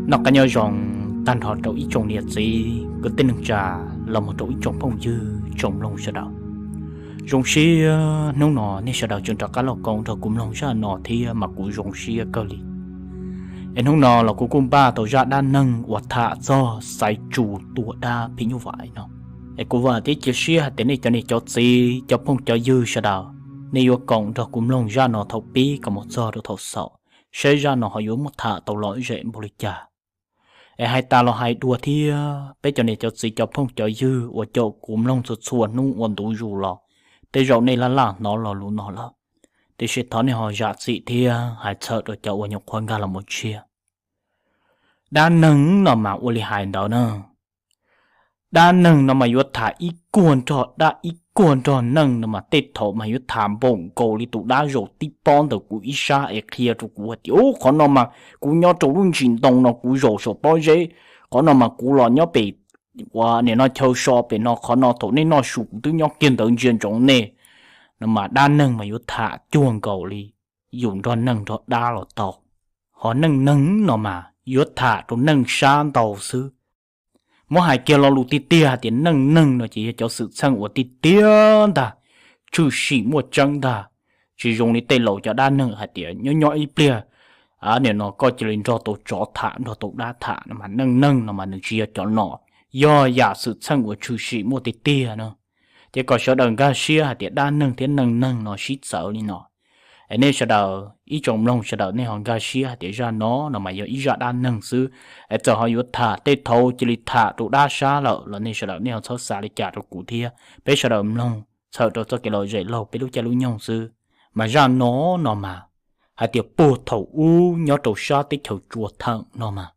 Noj qab nyob zoo tag nrho rau ib tsoom niam txiv kwv tij neej tsa los mus rau ib tsoom phooj ywg tsoom mloog sawv daws. Zoo siab hnub no nej sawv daws tseem rov qab los koom nrog kuv mloog zaj no thiab mas kuv zoo siab kawg li. Es hnub no los kuv kuj npaj tau zaj dab neeg uas tham txog Xaiv Tsu tua dab phim nyuj vais no. Es kuv vam thiab cia siab hais tias nej cov niam cov txiv cov phooj cov ywg sawv daws, nej yuav koom nrog kuv mloog zaj no thaum pib kom mus txog rau thaum xaus, saib zaj no ho yuav muab tham tau lom zem npaum li cas. Es hais tas los hais dua thiab, peb cov niam cov txiv cov phooj cov ywg uas caum kuv mloog txhua txhua hnub ua ntu zus los, tej zaum nej laj laj hnov lo lus no lawm. Tiam sis thov nej ho zam txim thiab hais txhawm rau cov uas nyuam qhuav nkag los mus tshiab. Dab neeg no mas ua li hais ntawd na. Dab neeg no mas yuav tham ib kuag nrog dab ib kuag nrog neeg no mas tej thaum mas yuav tham npaum nkaus li tus dab zaum tib pob ntawm kuv ib sab es qhia rau kuv hais tias, ub, qhov no mas kuv nyob rau lub ntsis ntoo no kuv zaum saum pob zeb, qhov no mas kuv los nyob pem ua nim no chaw so pem no, qhov no thaum nej noj su kuv twb nyob kiag ntawd ntsia ntsoov nej. No mas dab neeg mas yuav tham cuag nkaus li yus nrog neeg nrog dab los tau. Ho neej neeg no mas yuav tham rau neej sab ntau xwb. Muab hais kiag lo lus tiag tiag hais tias neej neeg no ces yog cov xwm txheej uas tiag tiag ntag, tshwm sim muaj tseeb ntag. Tsis zoo li tej laus cov dab neeg hais tias nyob nyob ib pliag, nim no koj cia li nrog tau tsov tham nrog tau dab tham no mas neej neeg no mas nws tsis yog cov no, yog yam xwm txheej uas tshwm sim muaj tiag tiag no. Ces kom sawv daws nkag siab hais tias dab neeg thiab neej neeg no sib txawv li no. Es nej sawv daws ib tsoom mloog sawv daws nej ho nkag siab hais tias zaj no no mas yog ib zaj dab neeg xwb. Es txawm ho yuav tham tej thaum cia li tham rau dab sab lawm los nej sawv daws nej ho txhob xav li cas rau kuv thiab. Peb sawv daws mloog txhawm rau txoj kev lom zem laug peb lub caij lub nyoog xwb. Mas zaj no no mas hais tias puag thaum ub nyob rau sab teb chaws Tsua Theem no mas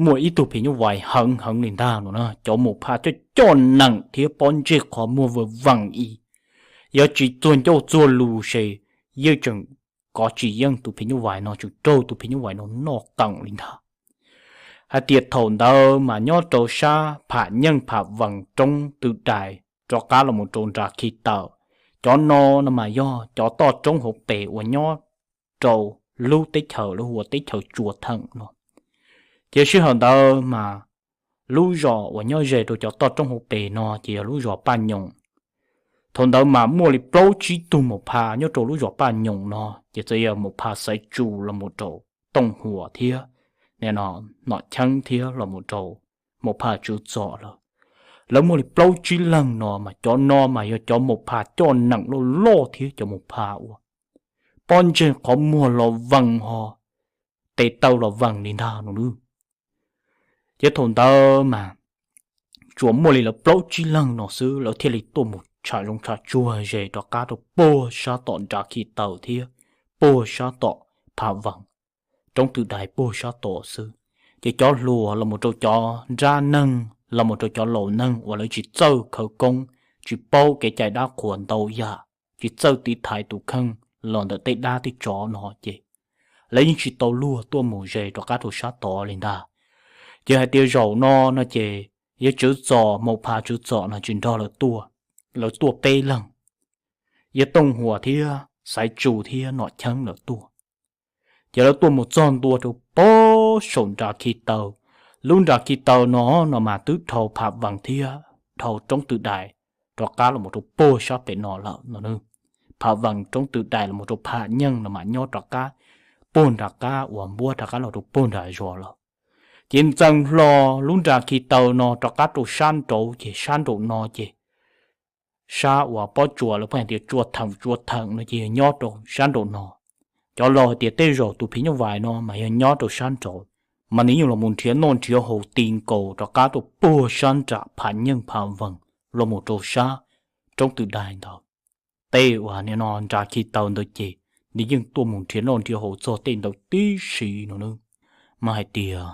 muaj ib tug phim nyuj vais heev heev li ntag no na, cov mus pha coj coj neem thiab pob ntseg qhov muag vawv vees i. Yog tsis txuag ncauj txuag lus ces yeej tseem kov tsis yeej tus phim nyuj vais no, tseem raug tus phim nyuj vais no noj qeem li ntag. Hais tias thaum ntawd mas nyob rau sab Pham Nyeej Pham Vees roob Tw Dais rov qab los mus rau Nras Khi Taws. Cov no no mas yog cov toj roob hauv pes uas nyob rau lub teb chaws lawv hu ua teb chaws Tsua Theem no. Ces sij hawm ntawd mas lub zos uas nyob ze rau cov toj roob hauv pes no ces yog lub zos Paj Nyoos. Thaum ntawd mas muaj li plaub tsib tug mus pha nyob rau lub zos Paj Nyoos no ces txawm yog mus pha Xaiv Tsu los mus rau Tooj Huas thiab, nim no Nom Cheeb thiab los mus rau mus pha Tswv Txos lawm. Lawv muaj li plaub tsib leeg no mas cov no mas yog cov mus pha coj neem loj loj thiab cov mus pha ua pob ntseg qhov muag los vees ho tes taw los vees li ntag no nawb. Ces thaum ntawd mas tsuas muaj li lawv plaub tsib leeg no xwb, lawv thiaj li tuaj mus tsham zoov tsham tsuag ze rov qab rau puag sab tom Nras Khi Taws thiab puag sab tom Pham Vees, roob Tw Dais puag sab tod xwb. Ces cov hluas los mus rau cov nrab neeg los mus rau cov laus neeg uas lawv tsis txawj khawv koob, tsis paub kev cai dab qhuas ntau yam, tsis txawj tiv thaiv tus kheej los ntawm tej dab tej tsov no ces lawv yeej tsis tau luag tuaj mus ze rov qab rau sab tod li ntag. Ces hais tias zaum no no ces yog Tswv Txos, mus pha Tswv Txos no tsis nrog lawv tuaj, lawv tuaj peb leeg, yog Tooj Huas thiab Xaiv Tsu thiab Nom Cheeb lawv tuaj. Ces lawv tuaj mus txog ntua rau puag saum Nras Khi Taws. Lub Nras Khi Taws no no mas twb dhau Pham Vees thiab dhau roob Tw Dais rov qab los mus rau puag sab pem no lawm no. Pham Vees, roob Tw Dais los mus rau Pham Nyeej no mas nyob rov qab puag nram qab uas npuab rov qab los rau puag nram zos lawm. Ces ntxeev hlo lub Nras Khi Taws no rov qab rau sab nraud ces sab nraum no ces sab uas pob tsuas lawv pheej hais tias Tsua Theem Tsua Theem no ces yog nyob rau sab nraum no. Cov laus hais tias tej zaum tus phim nyuj vais no mas yog nyob rau sab nraud, mas nws yeej los mus nrhiav noj nrhiav haus ti nkaus rov qab rau puag sab nram Pham Nyeej Pham Vees los mus rau sab roob Tw Dais ntawd. Tej uas nim no Nras Khi Taws ntawd ces nws yeej tuaj mus nrhiav noj nrhiav haus txog tej ntawd tib si no nawb. Mas hais tias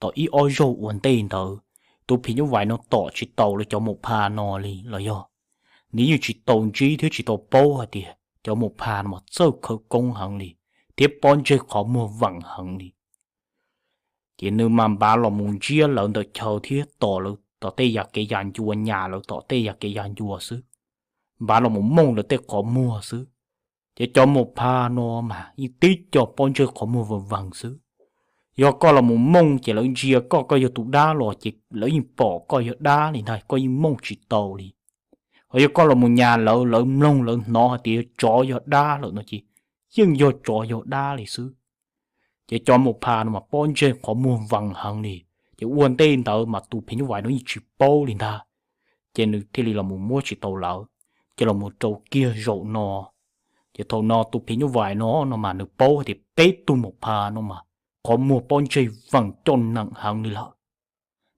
tom ib ob zaug ua ntej ntawd, tus phim nyuj vais no tom tsis tau lawv cov mus pha no li los yog nws yeej tsis tau ntsib thiab tsis tau paub hais tias cov mus pha no mas txawj khawv koob heev li thiab pob ntseg qhov muag vees heev li. Ces nws mas npav los mus ntsiab lawv ntawm chaw thiab tom lawv tom tej yam kev yam ncua, nyas lawv tom tej yam kev yam ncua xwb, npav los mus mooj lawv tej qhov muag xwb. Ces cov mus pha no mas yeej tib co pob ntseg qhov muag vees vees xwb. Yog koj los mus mooj ces lawv ntsia koj, koj yog tus dab los ces lawv yeej pom koj yog dab li ntag, koj yeej mooj tsis tau li. Ho yog koj los mus nyas lawv, lawv mloog lawv hnov hais tias yog tsov yog dab lawm no ces yeej yog tsov yog dab li xwb. Ces cov Maum Phas no mas pob ntseg qhov muag vees heev li. Ces ua ntej ntawd mas tus phim nyuj vais no yeej tsis paub li ntag, ces nws thiaj li los mus muab tsis tau lawv, ces los mus rau kiag zaum no. Ces thaum no tus phim nyuj vais no no mas nws paub tias peb tug Maum Phas no mas qhov muag pob ntseg vees coj neem heev li lawm.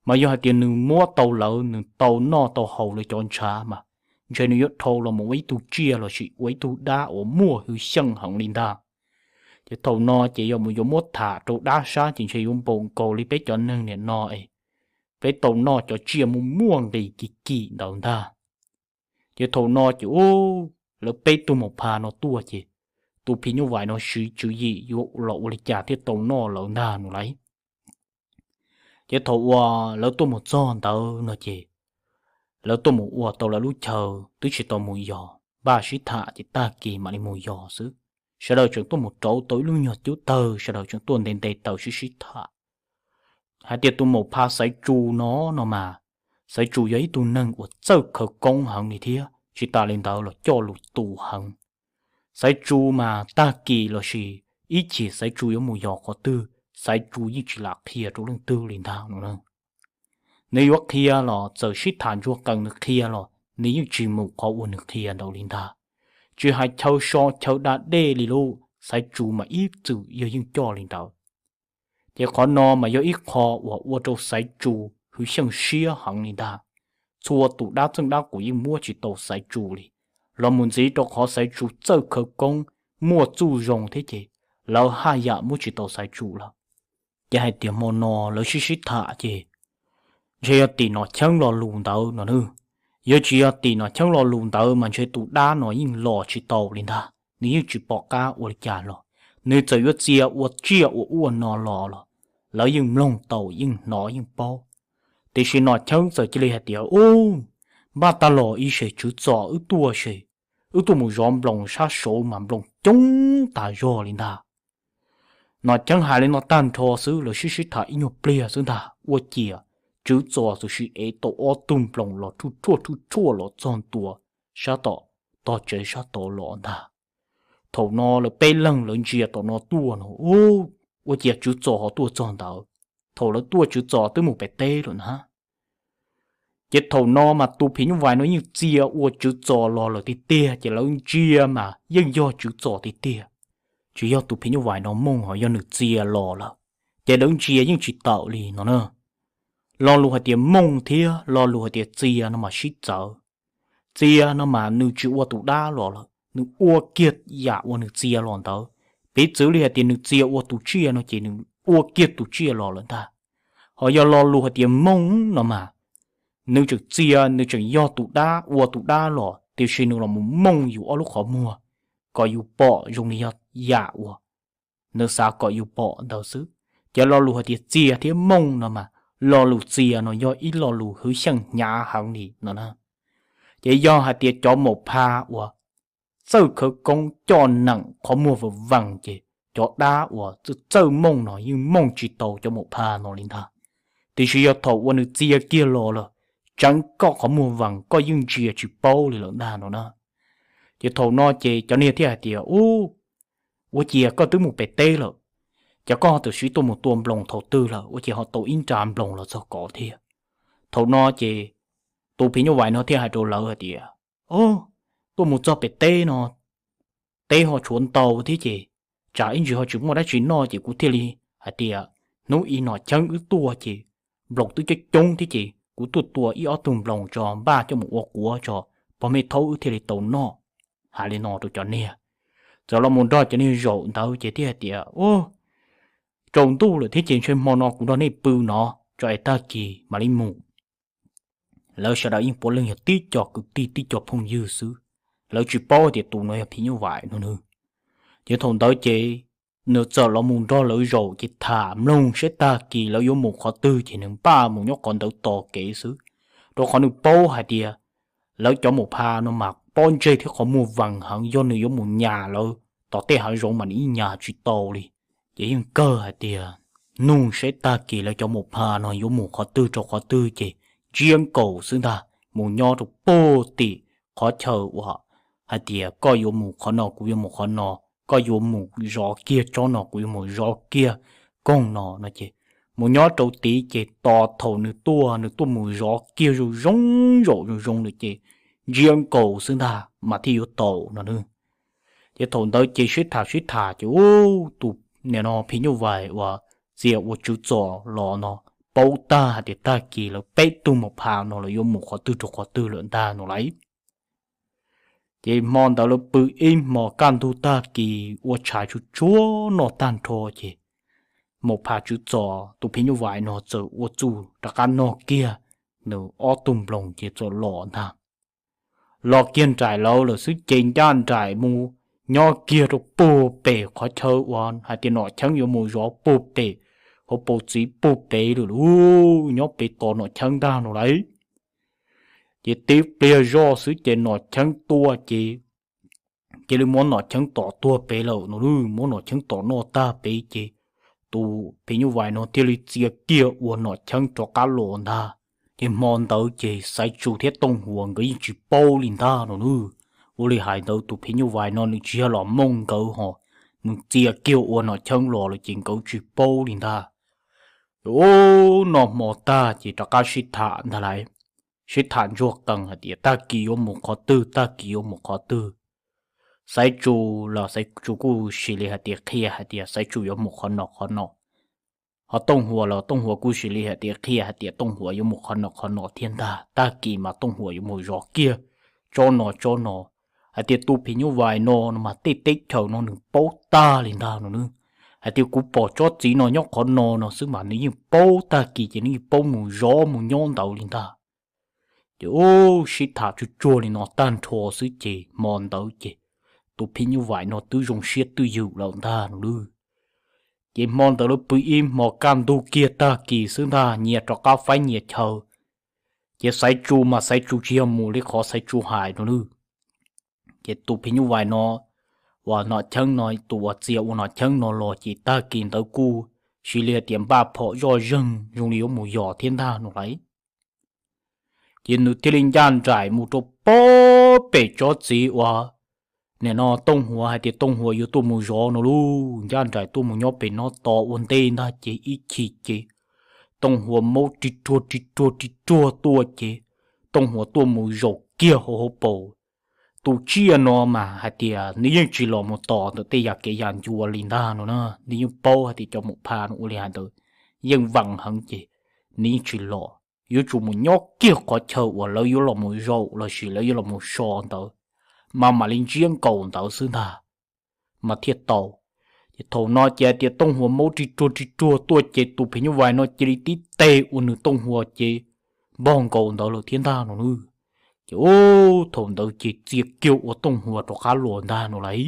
Mas yog hais tias nws muab tau lawv, nws tau noj tau haus lawv cov ntshav mas ntshe nws yuav dhau los mus ua ib tug tsiaj lossis ua ib tug dab uas muaj hwj xyeej heev li ntag. Ces thaum no ces yog mus yuav muab tham rau dab sab ces ntshe yuav npaum nkaus li peb cov neeg niam no es peb tau noj cov tsiaj muaj muaj nqis kim kim ntawd ntag. Ces thaum no ces u, lawv peb tug Maum Phas no tuaj ces tus phim nyuj vais no siv tswv yim yuav los ua li cas thiaj tau noj lawv ntag no lauj. Ces thaum uas lawv tuaj mus txog ntawd no ces lawv tuaj mus ua tau lawv lub chaw twb tsis tau mus yos, npaj sib tham ces tag kis mam li mus yos xwb. Sawv daws tseem tuaj mus rauv tau ib lub nyuag cub tawg, sawv daws tseem tuaj nte nte taws sib sib tham hais tias tus Maum Phas Xaiv Tsu no no mas, Xaiv Tsu yog ib tug neeg uas txawj khawv koob heev li thiab tsis tas li ntawd los coj lus tus heev. Xaiv Tsu mas tag kis lossis ib chim Xaiv Tsu yuav mus yos qhov twg, Xaiv Tsu yeej tsis lam qhia rau leej twg li ntag no. Nws yuav qhia los txawm sib tham ntsuag qees nws qhia los nws yeej tsis mus qhov uas nws qhia ntawd li ntag. Tsis hais chaw so chaw da dej li lauj, Xaiv Tsu mas ib txwm yog yeej coj li ntawd. Ces qhov no mas yog ib qho uas ua rau Xaiv Tsu hwj xyeej siab heev li ntag. Txhua tus dab txeej dab qus yeej muab tsis tau Xaiv Tsu li, los mus ntxiv rau qhov Xaiv Tsu txawj khawv koob, muaj txuj zoo thiab ces lawv haj yam muab tsis tau Xaiv Tsu lawm. Ces hais tias hmo no lawv sib sib tham ces ntshe yog tim Nom Cheeb lo lus ntawd no na. Yog tsis yog tim Nom Cheeb lo lus ntawd mas ntshe tus dab no yeej los tsis tau li ntag, nws yeej tsis pom qab ua li cas los. Nws txawm yuav txia ua tsiaj ua ua no los los lawv yeej mloog tau yeej hnov yeej paub. Tiam sis Nom Cheeb txawm cia li hais tias, u, npaj tag los ib se Tswv Txos wb tuaj se, wb tuaj mus zov nploos sab saud mas nploos coob tas zog li ntag. Nom Cheeb hais li no tag nrho xwb lawv sib sib tham ib nyuag pliag xwb ntag ua ciav Tswv Txos txawm sim ev tau ob tug nploos los rhuj rhuaj rhuj rhuaj los txog ntua sab tom tog tsev sab tod los ntag. Thaum no lawv peb leeg lawv ntsia tom no tuaj no, ua ciav Tswv Txos ho tuaj txog ntawd. Thaum lawv tuaj Tswv Txos twb mus pem teb lawm na. Ces thaum no mas tus phim nyuj vais no yeej txia ua Tswv Txos los lawm tiag tiag ces lawv ntsia mas yeej yog Tswv Txos tiag tiag. Tsis yog tus phim nyuj vais no mooj ho yog nws txia los lawm, ces lawv ntsia yeej tsis tawm li no na. Lo lus hais tias mooj thiab lo lus hais tias txia no mas sib txawv. Txia no mas nws tsis ua tus dab los lawm, nws ua kiag yam uas nws txia los ntawd. Piv txwv li hais tias nws txia ua tus tsiaj no ces nws ua kiag tus tsiaj los lawm ntag. Ho yog lo lus hais tias mooj no mas nws tseem txia, nws tseem yog tus dab ua tus dab los tiam sis nws los mus mooj yus ob lub qhov muag kom yus pom zoo li yog yam uas nws xav kom yus pom ntawd xwb. Ces lo lus hais tias txia thiab mooj no mas lo lus txia no yog ib lo lus hwv xyeej hnyav heev li no na. Ces yog hais tias cov Maum Phas uas txawj khawv koob coj neem qhov muag vam vees ces cov dab uas txawj txawj mooj no yeej mooj tsis tau cov Maum Phas no li ntag. Tiam sis yog thaum uas nws txia kiag los lawm, tseev koj qhov muag vees koj yeej ntsia tsis paub li lawm ntag no na. Ces thaum no ces cov niag thiaj hais tias, u, ua ciav koj twb mus pem teb lawm, ces koj ho tam sim tuaj mus tua nploos thaum twg lawm ua ciav ho tau ib nra nploos los txog kov thiab. Thaum no ces tus phim nyuj vais no thiaj hais rau lawv hais tias, o, tuaj mus txog pem teb no, teb ho tshuav ntau thiab ces tsam ib ntsis ho tsis muaj dab tsi noj ces kuv thiaj li hais tias hnub ib Nom Cheeb wb tuaj ces nploos twb coob coob thiab ces kuv tuaj tua ib ob tug nploos tso npaj coj mus ua quav tso, pog Mej Thaub wb thiaj li tau noj. Hais li no rau cov niag, txawm los mus nrog cov niag zaum ntawd ces thiaj hais tias, u, tsaus ntuj lawm thiab ces ntshe hmo no kuv nrog nej pw no tso es tag kis mam li mus. Lawv sawv daws yeej puav leej yog tib co kwv tij tib co phooj ywg xwb, lawv tsis paub tias tus no yog phim nyuj vais no nws. Ces thaum ntawd ces nws txawm los mus nrog lawv zaum ces tham mloog saib tag kis lawv yuav mus qhov twg ces nws npaj mus nyob qhov ntawd tos kev xwb, rau qhov nws paub hais tias lawv cov Maum Phas no mas pob ntseg thiab qhov muag vees heev, yog nws yuav mus nyas lawv tom tej hav zoov mas nws yeej nyas tsis tau li. Ces yeej kawg hais tias nug seb tag kis lawv cov mos phas no yuav mus qhov twg rau qhov twg ces ntsiab nkaus xwb ntag, mus nyob rau puag tim qhov chaw uas hais tias koj yuav mus qhov no kuv yuav mus qhov no, koj yuav mus zov kiag tsob no kuv yuav mus zov kiag koog no no ces mus nyob rau tid ces tos thaum nws tuaj, nws tuaj mus zov kiag zoo zoo zaum zoo zoo lawm ces ntsiab nkaus xwb ntag mas thiaj yuav tau no nawb. Ces thaum ntawd ces sib tham sib tham ces ub, tus niam no phim nyuj vais uas txia ua tswv txos los no paub tag hais tias tag kis lawv peb tug mos phas no lawv yuav mus qhov twg rau qhov twg lawm ntag no lauj. Ces hmo ntawd lawv pw ib hmo kaj ntug tag kis ua tshais tsuag tsuag noj tag nrho ces mos phas tswv txos tus phim nyuj vais no txawm ua txuj rov qab noj kiag nws ob tug nploos ces txawm los ntag. Los kiag nraim lawv lawm xwb ces ncaj nraim mus nyob kiag rau puag pem qhov chaw uas hais tias Nom Cheeb yuav mus zov puag pem hauv paus txiv puag pem lawm lauj, nyob pem tos Nom Cheeb ntag no lauj. Ces tib pliag zoj xwb ces Nom Cheeb tuaj ces cia li muab Nom Cheeb tom tuag pem lawm no lauj, muab Nom Cheeb tom noj tag pem ces tus phim nyuj vais no thiaj li txia kiag ua Nom Cheeb rov qab los ntag. Ces hmo ntawd ces Xaiv Tsu thiab Tooj Huas nkawd yeej tsis paub li ntag no lauj. Ua li hais ntawd tus phim nyuj vais no nws tsis yog los mooj nkawd ho, nws txia kiag ua Nom Cheeb los lawm ces nkawd tsis paub li ntag. Ub, noj hmo tag ces rov qab sib tham ntag lauj, sib tham ntsuag qees hais tias tag kis yuav mus qhov twg, tag kis yuav mus qhov twg. Xaiv Tsu los Xaiv Tsu kuj sim li hais tias qhia hais tias Xaiv Tsu yuav mus qhov no qhov no, ho Tooj Huas los Tooj Huas kuj sim li hais tias qhia hais tias Tooj Huas yuav mus qhov no qhov no thiab ntag, tag kis mas Tooj Huas yuav mus zov kiag tsob no tsob no. Hais tias tus phim nyuj vais no mas tej teb chaws no nws paub tag li ntag no nawb. Hais tias kuv pom tsob txiv no nyob qhov no no xwb mas nws yeej paub, tag kis ces nws yeej paub mus zov mus nyob ntawd li ntag. Ces ub, sib tham tsuag tsuag li no tag nrho xwb ces hmo ntawd ces tus phim nyuj vais no twb zoo siab twj ywm lawm ntag no lauj. Ces hmo ntawd lawv pw ib hmo kaj ntug kiag tag kis xwb ntag nyias rov qab faib nyias chaw. Ces Xaiv Tsu mas Xaiv Tsu tsis yog mus li qhov Xaiv Tsu hais no lauj. Ces tus phim nyuj vais no uas Nom Cheeb no, tus uas txia ua Nom Cheeb no los ces tag kis ntawd kuj sim li hais tias npaj phom zoj zeeg zoo li yuav mus yos thiab ntag no lauj. Ces nws thiaj li ncaj nraim mus rau puag pem tsob txiv uas nim no Tooj Huas hais tias Tooj Huas yuav tuaj mus zov no lauj. Ncaj nraim tuaj mus nyob pem no tos ua ntej ntag ces ib chim ces Tooj Huas maub ris ruag ris ruag ris ruag tuaj ces Tooj Huas tuaj mus zaum kiag hauv hauv paus. Tus tsiaj no mas hais tias nws yeej tsis los mus tos ntawm tej yam kev yam ncua li ntag no na, nws yeej paub hais tias cov mos phas no ua li hais ntawd yeej vees heev ces nws yeej tsis los, yuav tsum mus nyob kiag qhov chaw uas lawv yuav los mus zaum lossis lawv yuav los mus so ntawd, mas mam li ntsiab nkaus ntawd xwb ntag mas thiaj tau. Ces thaum no ces hais tias Tooj Huas maub ris ruag ris ruag tuaj ces tus phim nyuj vais no cia li tib teg ua nws Tooj Huas ces npog nkaus ntawd lawm thiab ntag no nawb. Ces ub, thaum ntawd ces txia kiag ua Tooj Huas rov qab los ntag no lauj.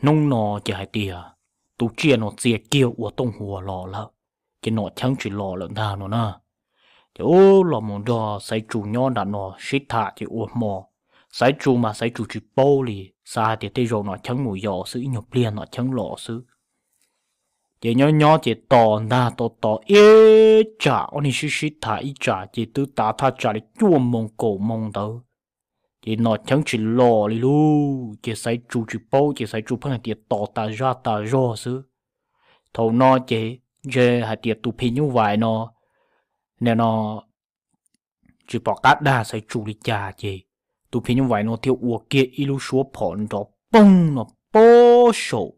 Hnub no ces hais tias tus tsiaj no txia kiag ua Tooj Huas los lawm, ces Nom Cheeb tsis los lawm ntag no na. Ces ub, los mus nrog Xaiv Tsu nyob nram no sib tham ces ua hmo. Xaiv Tsu mas Xaiv Tsu tsis paub li, xav hais tias tej zaum Nom Cheeb mus yos xwb, ib nyuag pliag Nom Cheeb los xwb. Ces nyob nyob ces tos ntag, tos tos ib tsam ob niag sib sib tham ib tsam ces twb tav thaj tsam li cuaj moo kaum moo ntawd, ces Nom Cheeb tsis los li lauj. Ces Xaiv Tsu tsis paub, ces Xaiv Tsu pheej hais tias tos tas zaj tas zog xwb. Thaum no ces ntshe hais tias tus phim nyuj vais no, nim no tsis pom qab dag Xaiv Tsu li cas ces tus phim nyuj vais no thiaj ua kiag ib lub suab phom nrov poog no puag saum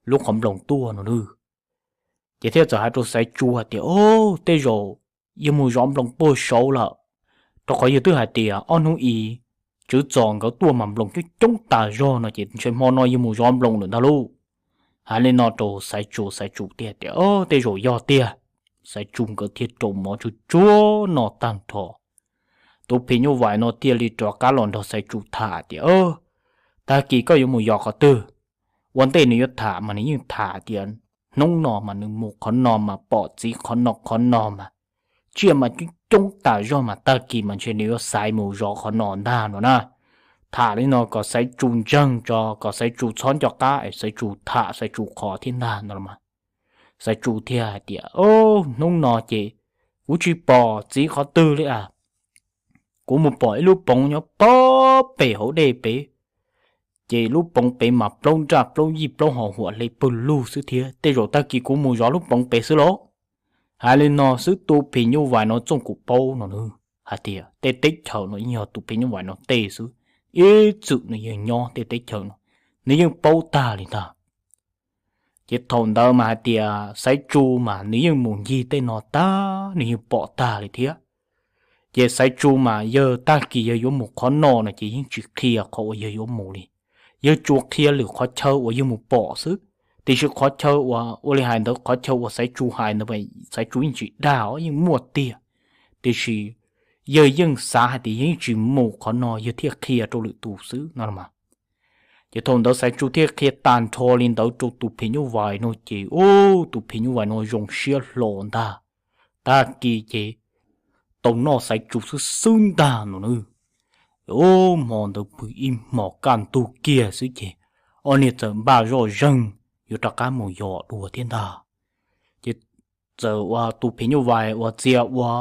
lub qhov nploos tuaj no nawb. Ces thiaj txawm hais rau Xaiv Tsu hais tias, Au, tej zaum yog mus zov nploos puag saud lawm, rau qhov yog twb hais tias ob hnub i tswv txos nkawd tuaj mas nploos coob coob tas zog no ces ntshe hmo no yog mus zov nploos lawm ntag lauj. Hais li no rau Xaiv Tsu, Xaiv Tsu thiaj tias, Au, tej zaum yog tiag. Xaiv Tsu nkawd thiaj rau mov tsuag tsuag noj tag nrho. Tus phim nyuj vais no thiaj li rov qab los nrog Xaiv Tsu tham tias, Tag kis koj yuav mus yos qhov twg? Ua ntej nws yuav tham mas nws yeej tham tias hnub no mas nws mus qhov no mas pom txiv qhov no qhov no mas tsiaj mas coob coob tas zog mas tag kis mas ntshe nws yuav xaiv mus zov qhov no ntag no na. Tham li no kom Xaiv Tsu ntseeg tso, kom Xaiv Tsu txhob nco qab es Xaiv Tsu tham Xaiv Tsu qhov thiab ntag no los mas. Xaiv Tsu thiaj hais tias, Ob, hnub no ces kuv tsis pom txiv qhov twg li as. Kuv mus pom ib lub poov nyob pog pem hauv dej pem, ces lub poov pem mas plaub nraj plaub yij plaub hos huam hle pawg lug xwb thiab. Tej zaum tag kis kuv mus zov lub poov pem xwb los. Hais li no xwb tus phim nyuj vais no txooj kuv paub no nws hais tias tej teb chaws no yeej yog tus phim nyuj vais no tej xwb, ib txwm nws yeej nyob tej teb chaws no, nws yeej paub tag li ntag. Ces thaum ntawd mas hais tias Xaiv Tsu mas nws yeej mus ncig tej no tag, nws yeej pom tag li thiab. Ces Xaiv Tsu mas yawg tag kis yawg yuav mus qhov no no ces yeej tsis qhia qhov uas yawg yuav mus li. Yawg tsuas qhia lwm qhov chaw uas yawg mus pom xwb. Tiam sis qhov chaw uas ua li hais ntawd, qhov chaw uas Xaiv Tsu hais ntawd, Xaiv Tsu yeej tsis dag os, yeej muaj tiag. Tiam sis yawg yeej xav hais tias yawg yeej tsis mus qhov no, yawg thiaj qhia rau lwm tus xwb no los mas. Ces thaum ntawd Xaiv Tsu thiaj qhia tag nrho li ntawd rau tus phim nyuj vais no ces, ub, tus phim nyuj vais no zoo siab hlo ntag. Tag kis ces tau noj Xaiv Tsu xwb xwb ntag no nws. Ub, hmo ntawd pw ib hmos kaj ntug kiag xwb ces ob niag txawm npaj zoj zeeg yuav rov qab mus yos dua thiab ntag. Ces txawm ua tus phim nyuj vais uas txia ua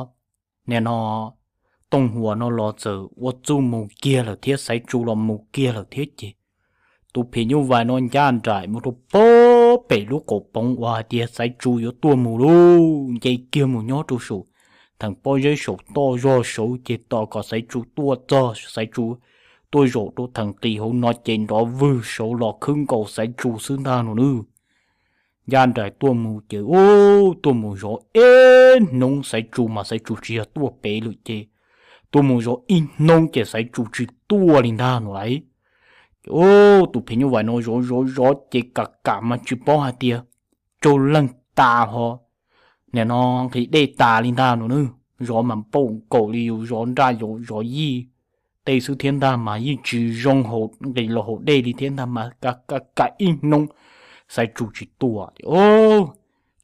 nim no Tooj Huas no los txawm ua txuj mus kiag lawm thiab, Xaiv Tsu los mus kiag lawm thiab ces tus phim nyuj vais no ncaj nraim mus rau pog pem lub qaum poov uas hais tias Xaiv Tsu yuav tuaj mus lauj, nce kiag mus nyob rau saum theem pob zeb saum toj zog saud ces tos kom Xaiv Tsu tuaj txog, Xaiv Tsu tuaj zaum rau theem qis hauv no ces nrov vwg saud los khwb nkaus Xaiv Tsu xwb ntag no nws. Ncaj nraim tuaj mus ces ub, tuaj mus zov ib hnub Xaiv Tsu mas Xaiv Tsu tsis yog tuaj pem lawm ces tuaj mus zov ib hnub ces Xaiv Tsu tsis tuaj li ntag no lauj. Ces ub, tus phim nyuj vais no zov zov zov ces kam kam mas tsis paub hais tias raug leeg tas ho nim no nqis dej tas li ntag no nws. Zov mas npaum nkaus li yus zov nraj zov yij tej xwb thiab ntag mas yeej tsis zoo nqis los hauv dej li thiab ntag mas kam kam ib hnub Xaiv Tsu tsis tuaj ces ub,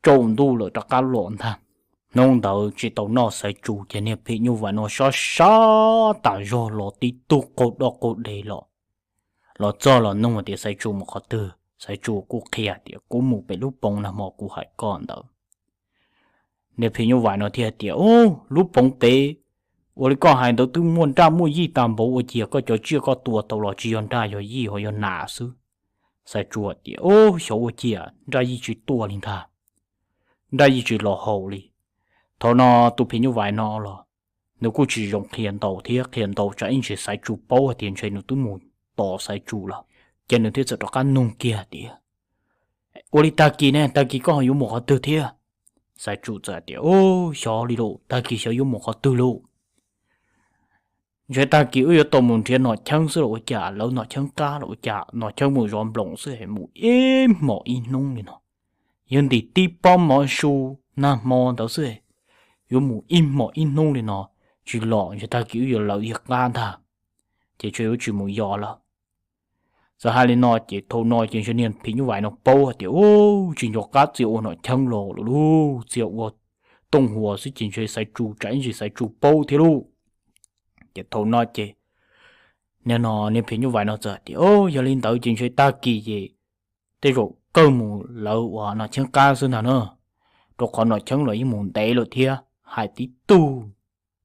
tsaus ntuj lawm rov qab los ntag. Hnub ntawd tsis tau noj Xaiv Tsu ces niag phim nyuj vais no sab sab tas zog los tib tug qaug doj qaug de los. Los txog los nug tias Xaiv Tsu mus qhov twg, Xaiv Tsu kuj qhia tias kuv mus pem lub poov nag hmo kuv hais koj ntawd. Niag phim nyuj vais no thiaj tias, Ub, lub poov pem ua li koj hais ntawd twb muaj nraj muaj yij tas npaum ua ciav koj cov tsiaj koj tua tau los tsis yog nraj yog yij ho yog nas xwb. Xaiv Tsu tias, Ub, xyov ua ciav nraj yij tsis tuaj li ntag, nraj yij tsis los haus li. Thaum no tus phim nyuj vais no los nws kuj tsis zoo qhia ntau thiab, qhia ntau tsam ib ntsis Xaiv Tsu paub hais tias ntshe nws twb mus tos Xaiv Tsu lawm. Ces nws thiaj txawm rov qab nug kiag tias, Ua li tag kis ne, tag kis koj ho yuav mus qhov twg thiab? Xaiv Tsu txawm tias, Ub, xyov li lauj, tag kis xyov yuav mus qhov twg lauj. Ntshe tag kis wb yuav tau mus nrhiav nom cheeb xwb los ua cas, lawv nom cheeb qab los ua cas, nom cheeb mus zov nploos xwb es mus ib hmos ib hnub li no. Yog ntim tib pob mov su nag hmo ntawd xwb, yuav mus ib hmos ib hnub li no, tsis los ntshe tag kis wb yuav lawv ib qab ntag, ces ntshe yuav tsis mus yos lawm. Txawm hais li no ces thaum no ces ntshe niag phim nyuj vais no paub hais tias, Ub, tsis nco qab txia ua nom cheeb los lawm lauj, txia ua Tooj Huas xwb ces ntshe Xaiv Tsu tsam ib ntsis Xaiv Tsu paub thiab lauj. Ces thaum no ces niag no niag phim nyuj vais no txawm hais tias, Ub, yog li ntawd ces ntshe tag kis ces tej zaum kawg mus lawv uas nom cheeb qab xwb ntag na, rau qhov nom cheeb los yeej mus ntev lawm thiab, hais tib tug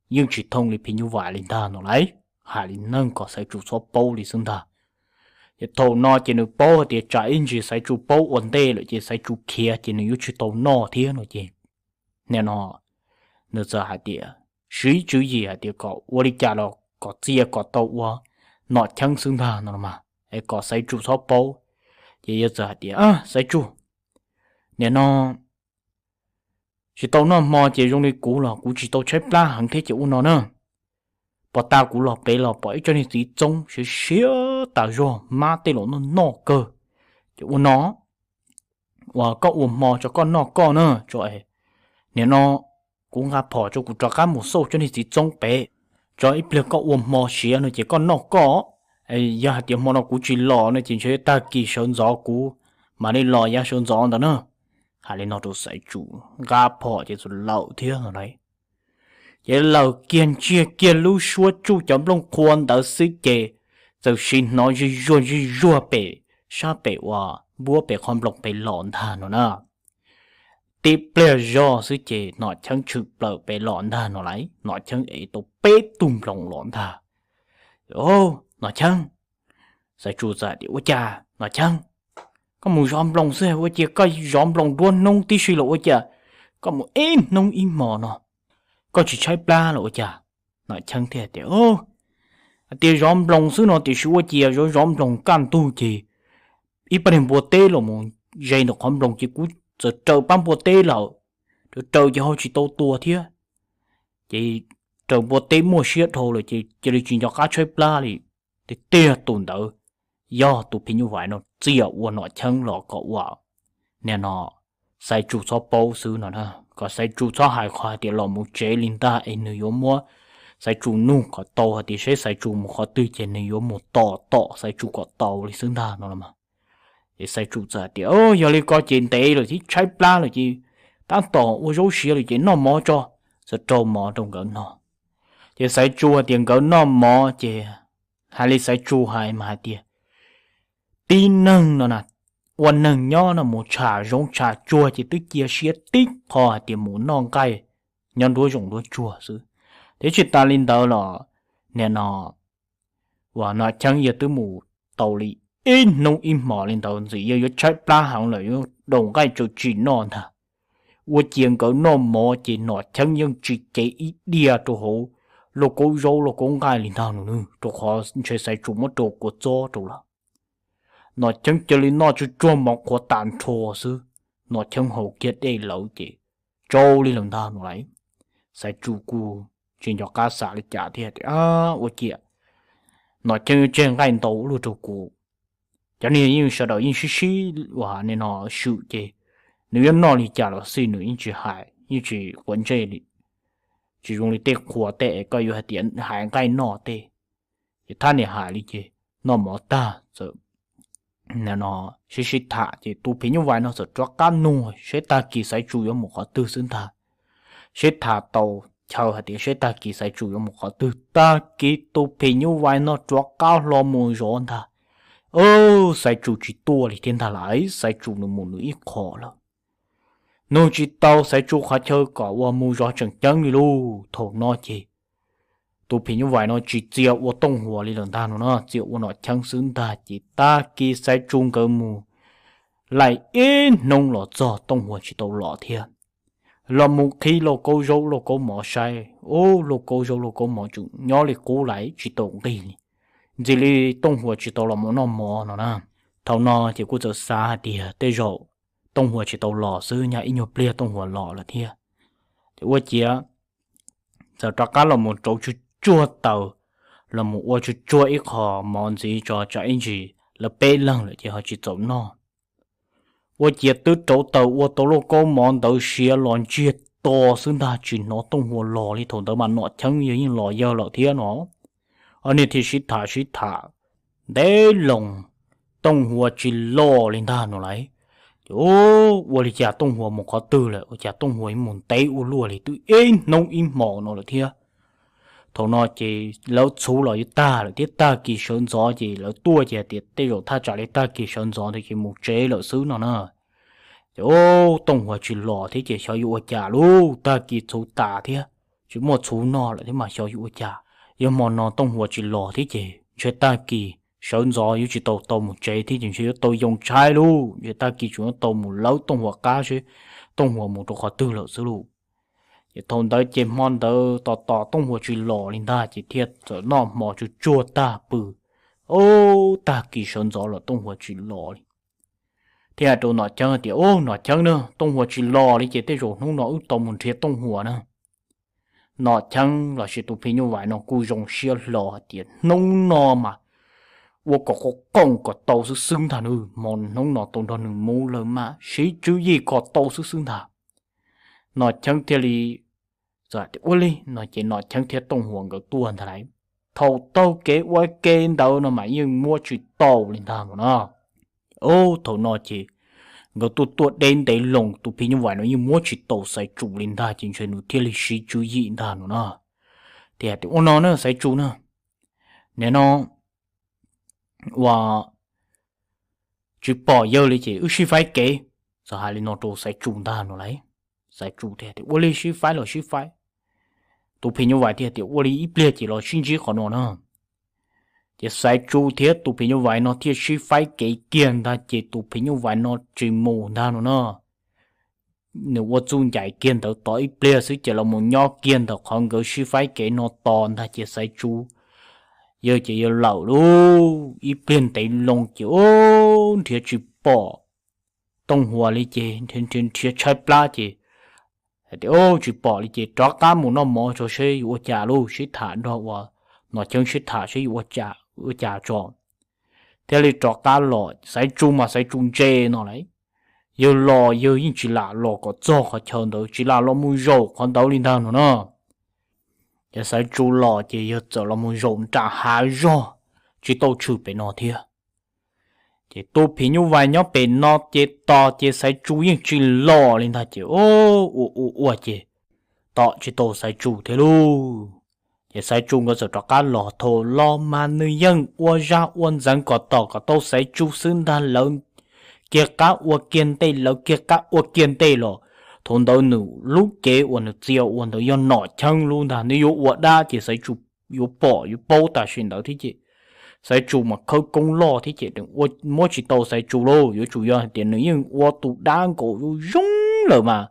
yeej tsis thooj li phim nyuj vais li ntag no lauj. Hais li neeg kom Xaiv Tsu txhob paub li xwb ntag. Ces thaum no ces nws paub hais tias tsam ib ntsis Xaiv Tsu paub ua ntej lawm ces Xaiv Tsu khiav ces nws yuav tsis tau noj thiab no ces, nim no nws txawm hais tias, siv tswv yim hais tias kom ua li cas los kom txia kom tau ua nom cheeb xwb ntag no los mas, es kom Xaiv Tsu txhob paub. Ces yawg txawm hais tias, Xaiv Tsu, nim no tsis tau noj hmo ces zoo li kuv los kuv tsis tau tshaib plab heev thiab ces ua no na. Pos tas kuv los pem los pom ib tsob niag txiv txoob siav siav tas zog, mab tej los noj noj kawg. Ces ua no, uas koj ua hmo tso koj noj koj na, tso, nim no kuv nqa phom tso kuv rov qab mus xauj tsob niag txiv txoob pem, tso ib pliag koj ua hmo siav no ces koj noj koj. Yog hais tias hmo no kuv tsis los no ces ntshe tag kis sawv ntxov kuv mam li los yav sawv ntxov ntawd na. Hais li no rau Xaiv Tsu, nqa phom ces txawm lawm thiab no lauj. Ces lawm kiag ntsiag kiag lub suab tsuj cov nplooj qhuav ntawd xwb ces txawm sim hnov zij zuag zij zuag pem sab pem uas npuab pem qhov nploos pem los ntag no na. tib pliag zog xwb ces Nom Cheeb tshwm plaws pem los ntag no lauj. Nom Cheeb ev tau peb tug nploos los ntag. Nom Cheeb, Xaiv Tsu txawm tias, Ua cas Nom Cheeb, koj mus zov nploos xwb ua cas koj zov nploos duab hnub tib si los ua cas koj mus ib hnub ib hmo no, koj tsis tshaib plab los ua cas? Nom Cheeb thiaj tias, Hais tias zov nploos xwb no tiam sis ua cas zov zov nploos kaj ntug ces ib pab niag npua teb los mus ze ntawm qhov nploos ces kuv txawm raws pab npua teb lawm, raws raws ces ho tsis tau tua thiab. Ces raws npua teb muaj siab dhau lawm ces cia li tsis nco qab tshaib plab li. Tiag tiag tus ntawd yog tus phim nyuj vais no txia ua Nom Cheeb los kom ua, nim no Xaiv Tsu txhob paub xwb no, kom Xaiv Tsu txhob hais qhov hais tias los mus tsev li ntag es nws yuav muab, Xaiv Tsu nug kom tau hais tias seb Xaiv Tsu mus qhov twg ces nws yuav mus tos tom Xaiv Tsu kom tau li xwb ntag no los mas. Ces Xaiv Tsu txawm hais tias, Yog li ko ces ntev lawm thiab tshaib plab lawm ces tab tom ua zaub siav lawm ces noj mov tso. Txawm rau mov rau nkawd noj. Ces Xaiv Tsu hais tias nkawd noj mov ces hais li Xaiv Tsu hais mas hais tias tib neeg no na, ua neeg nyob no mus tsham zoov tsham tsuag ces twb cia siab tib qho hais tias mus noj nqaij nyob nruab zoov nruab tsuag xwb. Thiab tsis tas li ntawd los nim no uas Nom Cheeb yog twb mus tau li ib hnub ib hmos li ntawd ntxim yog yuav tshaib plab heev lawm yuav daus nqaij tsawv tsis noj ntag. Ua cia nkawd noj mov ces Nom Cheeb yeej tsis cev ib diav rau hauv lauj kaub zaub lauj kaub nqaij li ntag no, rau qhov ntshe Xaiv Tsu muab rau kua txob rau lawm. Nom Cheeb cia li noj tsuag tsuag mov qhuav tas nrho xwb, Nom Cheeb haus kiag dej lawm ces tsau li lawm ntag no lauj. Xaiv Tsu kuj tsis nco qab xav li cas thiab tias, Ua ciav Nom Cheeb yuav tseg nqaij ntau ua luaj rau kuv. Cov niag yeej sawv daws yeej sib sib uas nim no swm ces nws yuav noj li cas los xij nws yeej tsis hais yeej tsis quav ntsej li. Tsis zoo li tej qhua tej es koj yuav hais tias hais nqaij noj tej. Ces thab niam hais li ces noj mov tag txawm no sib sib tham ces tus phim nyuj vais no txawm rov qab nug seb tag kis Xaiv Tsu yuav mus qhov twg xwb ntag. Sib tham tau chaw hais tias seb tag kis Xaiv Tsu yuav mus qhov twg, tag kis tus phim nyuj vais no rov qab hlo mus zov ntag. Xaiv Tsu tsis tuaj li thiab ntag lauj, Xaiv Tsu nws mus nws ib qho lawm. Nug tsis tau Xaiv Tsu qhov chaw kom uas mus zov tseem ceeb li lauj. Thaum no ces tus phim nyuj vais no tsis txia ua Tooj Huas li lawm ntag no na, txia ua Nom Cheeb xwb ntag ces tag kis Xaiv Tsu nkawd mus laim ib hnub los txog Tooj Huas tsis tau los thiab. Los mus qhib lauj kaub zaub lauj kaub mov saib, ub, lauj kaub zaub lauj kaub mov tseem nyob li qub lawm tsis tau nqig li. Ntxim li Tooj Huas tsis tau los mus noj mov no na. Thaum no ces kuj txawm xav hais tias tej zaum Tooj Huas tsis tau los xwb, nyaj ib nyuag pliag Tooj Huas los lawm thiab. Ces ua ciav txawm rov qab los mus rauv tsuag tsuag taws, los mus ua tsuag tsuag ib qho mov ntxiv tso tsam ib ntsis lawv peb leeg lawm ces ho tsis txaus noj. Ua ciav twb rauv taws ua tau lauj kaub mov ntawd siav los ntsiag to xwb ntag tsis hnov Tooj Huas los li. Thaum ntawd mas Nom Cheeb yog yeej los yawg lawm thiab no. Ob niag thiaj sib tham sib tham ntev loo, Tooj Huas tsis los li ntag no lauj. Ces ua li cas Tooj Huas mus qhov twg lawm, ua cas Tooj Huas mus ntev ua luaj li twb ib hnub ib hmos no lawm thiab. Thaum no ces lawv txhuv los yuav tag lawm thiab tag kis sawv ntxov ces lawv tuaj ces tias tej zaum thaj tsam li tag kis sawv ntxov ntawd ces mus tsev lawm xwb no na. Ces Tooj Huas tsis los thiab ces xyov yuav ua cas lauj, tag kis txhuv tas thiab, tsis muaj txhuv noj lawm thiab mas xyov yuav ua cas. Yog hmo no Tooj Huas tsis los thiab ces ntshe tag kis sawv ntxov yuav tsis tau tau mus tsev thiab ces ntshe yuav tau yoo tshaib lauj, ntshe tag kis tseem yuav tau mus lawv Tooj Huas qab seb Tooj Huas mus rau qhov twg lawm xwb lauj. Ces thaum ntawd ces hmo ntawd tos tos Tooj Huas tsis los li ntag ces thiaj txawm noj hmo tsuag tsuag tag pw. Ub, tag kis sawv ntxov los Tooj Huas tsis los li. Thiaj hais rau Nom Cheeb tias, Ub, Nom Cheeb na, Tooj Huas tsis los li ces tej zaum hnub no wb tau mus nrhiav Tooj Huas na. Nom Cheeb lossis tus phim nyuj vais no kuj zoo siab hlo hais tias hnub no mas ua kom qo qooj kom tau xwb xwb ntag nws, hmo hnub no tau nrog nws mus lawm mas siv tswv yim kom tau xwb xwb ntag. Nom Cheeb thiaj li, ua li no ces Nom Cheeb thiab Tooj Huas nkawd tuaj ntag lauj. Thaum taug kev ua ke ntawd no mas yeej muab tsis tau li ntag no na. Ub, thaum no ces nkawd tuaj tuaj deb ntev loo tus phim nyuj vais no yeej muab tsis tau Xaiv Tsu li ntag ces ntshe nws thiaj li siv tswv yim ntag no na. Thiaj hais tias, Ua no na Xaiv Tsu na, nim no ua tsis pom yawg li ces wb sib faib kev. Txawm hais li no rau Xaiv Tsu ntag no lauj. Xaiv Tsu thiaj tias, Ua li sib faib los sib faib. Tus phim nyuj vais thiaj tias, Ua li ib pliag ces los sib ntsib qhov no na. Ces Xaiv Tsu thiab tus phim nyuj vais no thiaj sib faib kev kiag ntag ces tus phim nyuj vais no tsis mus ntag no na. Nws ua txuj ncaim kiag ntawd tos ib pliag xwb ces los mus nyob kiag ntawm qhov nkawd sib faib kev no tos ntag ces Xaiv Tsu yawg ces yawg lawm lauj, ib pliag ntev loo ces ub nrhiav tsis pom Tooj Huas li ces nrhiav tshaib plab ces hais tias, Ub, tsis pom li ces rov qab mus noj mov tso seb yuav ua cas lauj, sib tham nrog uas Nom Cheeb sib tham seb yuav ua cas tso. Thiaj li rov qab los, Xaiv Tsu mas Xaiv Tsu ntse no lawm, yawg los yawg yeej tsis lam los kom txog qhov chaw ntawd, tsis lam los mus zaum qhov ntawd li ntag no na. Ces Xaiv Tsu los ces yawg txawm los mus zaum nram hav zog, tsis tau tshwm pem no thiab. Ces tus phim nyuj vais nyob pem no ces tos ces Xaiv Tsu yeej tsis los li ntag ces ub, ua ua ua ces tom tsis tau Xaiv Tsu thiab lauj. Ces Xaiv Tsu nkawd txawm rov qab los, thaum los mas nws yeej ua zaj ua ntxeev kom tom kom tau Xaiv Tsu xwb ntag, lawv kiag qab ua kiag ntej, lawv kiag qab ua kiag ntej los. Thaum ntawd nws lub cev uas nws txia ua ntawd yog Nom Cheeb lub ntag, nws yuav ua dab ces Xaiv Tsu yuav pom yuav paub tam sim ntawd thiab ces Xaiv Tsu mas khawb koob loj thiab ces muab tsis tau Xaiv Tsu lauj, yuav tsum yog hais tias nws yeej ua tus dab nkaus zoo zoo lawm mas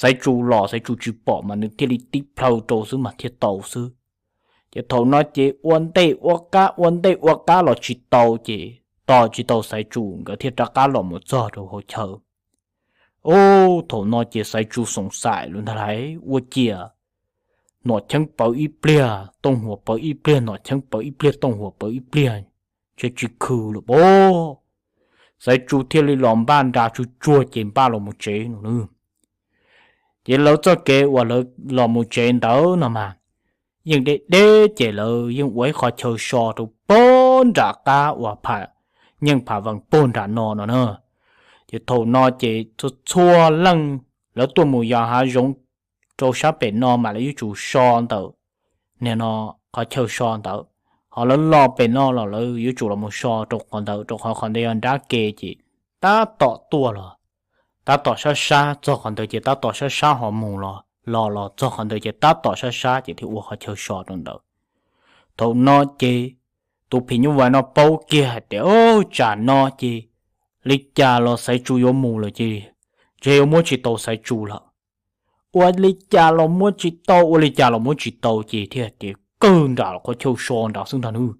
Xaiv Tsu los Xaiv Tsu tsis pom mas nws thiaj li tib plhaw rau xwb mas thiaj tau xwb. Ces thaum no ces ua ntej ua qab ua ntej ua qab los tsis tau ces tos tsis tau Xaiv Tsu nkawd thiaj rov qab los mus txog rau hauv chaw. Ub, thaum no ces Xaiv Tsu xoom xaim lawm ntag lauj, ua ciav Nom Cheeb pawv ib pliag, Tooj Huas pawv ib pliag, Nom Cheeb pawv ib pliag, Tooj Huas pawv ib pliag, ntshe tsis khw lawm pob. Xaiv Tsu thiaj li los npaj nra tsuag tsuag ces npaj los mus tsev no nawb. Ces lawv txoj kev uas lawv los mus tsev ntawd no mas yeej deb deb ces lawv yeej ua ib qho chaw so rau pog nram qab uas Pham Nyeej Pham Vees pog nram no no na. Ces thaum no ces txhua txhua leej lawv tuaj mus yos hav zoov rau sab pem no mas lawv yuav tsum so ntawm nim no qhov chaw so ntawd, ho lawv los pem no los lawv yuav tsum los mus so rau qhov ntawd, rau qhov qhov ntawd yog nrab ke ces tab tom tuaj los tab tom sab sab, txog qhov ntawd ces tab tom sab sab, ho mus los los los txog qhov ntawd ces tab tom sab sab ces thiaj ua qhov chaw so rau ntawd. Thaum no ces tus phim nyuj vais no paub kiag hais tias, Ub, tsam no ces li cas los Xaiv Tsu yuav mus lawm ces ntshe yuav muab tsis tau Xaiv Tsu lawm. Ua li cas los muab tsis tau, ua li cas los muab tsis tau ces thiaj tias kawg nram qhov chaw so nrad xwb ntag nawb.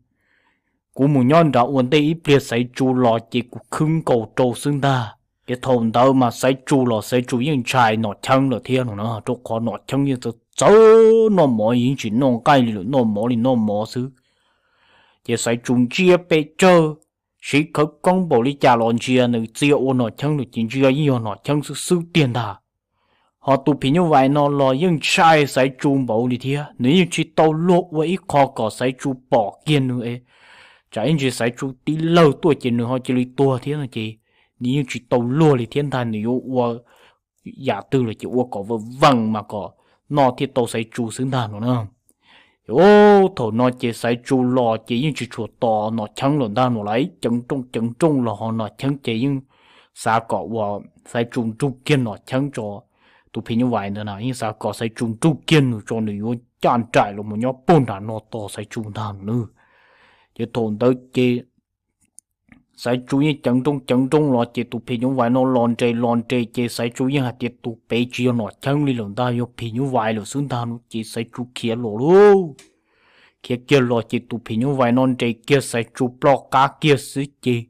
Kuv mus nyob nrad ua ntej ib pliag Xaiv Tsu los ces kuv khwb nkaus rau xwb ntag. Ces thaum ntawd mas Xaiv Tsu los Xaiv Tsu yeej ntshai Nom Cheeb lawm thiab no na, rau qhov Nom Cheeb yeej txawv txawv noj mov, yeej tsis noj nqaij li lawm, noj mov li noj mov xwb. Ces Xaiv Tsu ntsia pes tsawg, siv khawv koob npaum li cas los ntsia nws txia ua Nom Cheeb lawm ces ntsia yeej yog Nom Cheeb xwb xwb tiag ntag. Ho tus phim nyuj vais no los yeej ntshai Xaiv Tsu npaum li thiab, nws yeej tsis tau luag ua ib qho kom Xaiv Tsu pom kiag nws, tsam ib ntsis Xaiv Tsu tib lawg tuaj ces nws ho cia li tuag thiab no ces nws yeej tsis tau luag li thiab ntag, nws yuav ua yam twg los ces ua kom vees vees mas kom noj thiaj tau Xaiv Tsu xwb ntag no na. Ces thaum no ces Xaiv Tsu los ces yeej tsis tshua tos Nom Cheeb lawm ntag no lauj, ceev nrooj ceev nrooj los ho Nom Cheeb ces yeej xav kom uas Xaiv Tsu nrug kiag Nom Cheeb tso, tus phim nyuj vais ntawd na yeej xav kom Xaiv Tsu nrug kiag nws tso, nws yuav caj nraim los mus nyob puag nram no tos Xaiv Tsu ntag no nawb. Ces thaum ntawd ces Xaiv Tsu yeej ceev nrooj ceev nrooj los ces tus phim nyuj vais no los nres los nres ces Xaiv Tsu yeej hais tias tus pem tsis yog Nom Cheeb li lawm ntag, yog phim nyuj vais lawm xwb ntag no ces Xaiv Tsu khiav los lauj. Khiav kiag los ces tus phim nyuj vais no nres kiag Xaiv Tsu ploj qab kiag xwb ces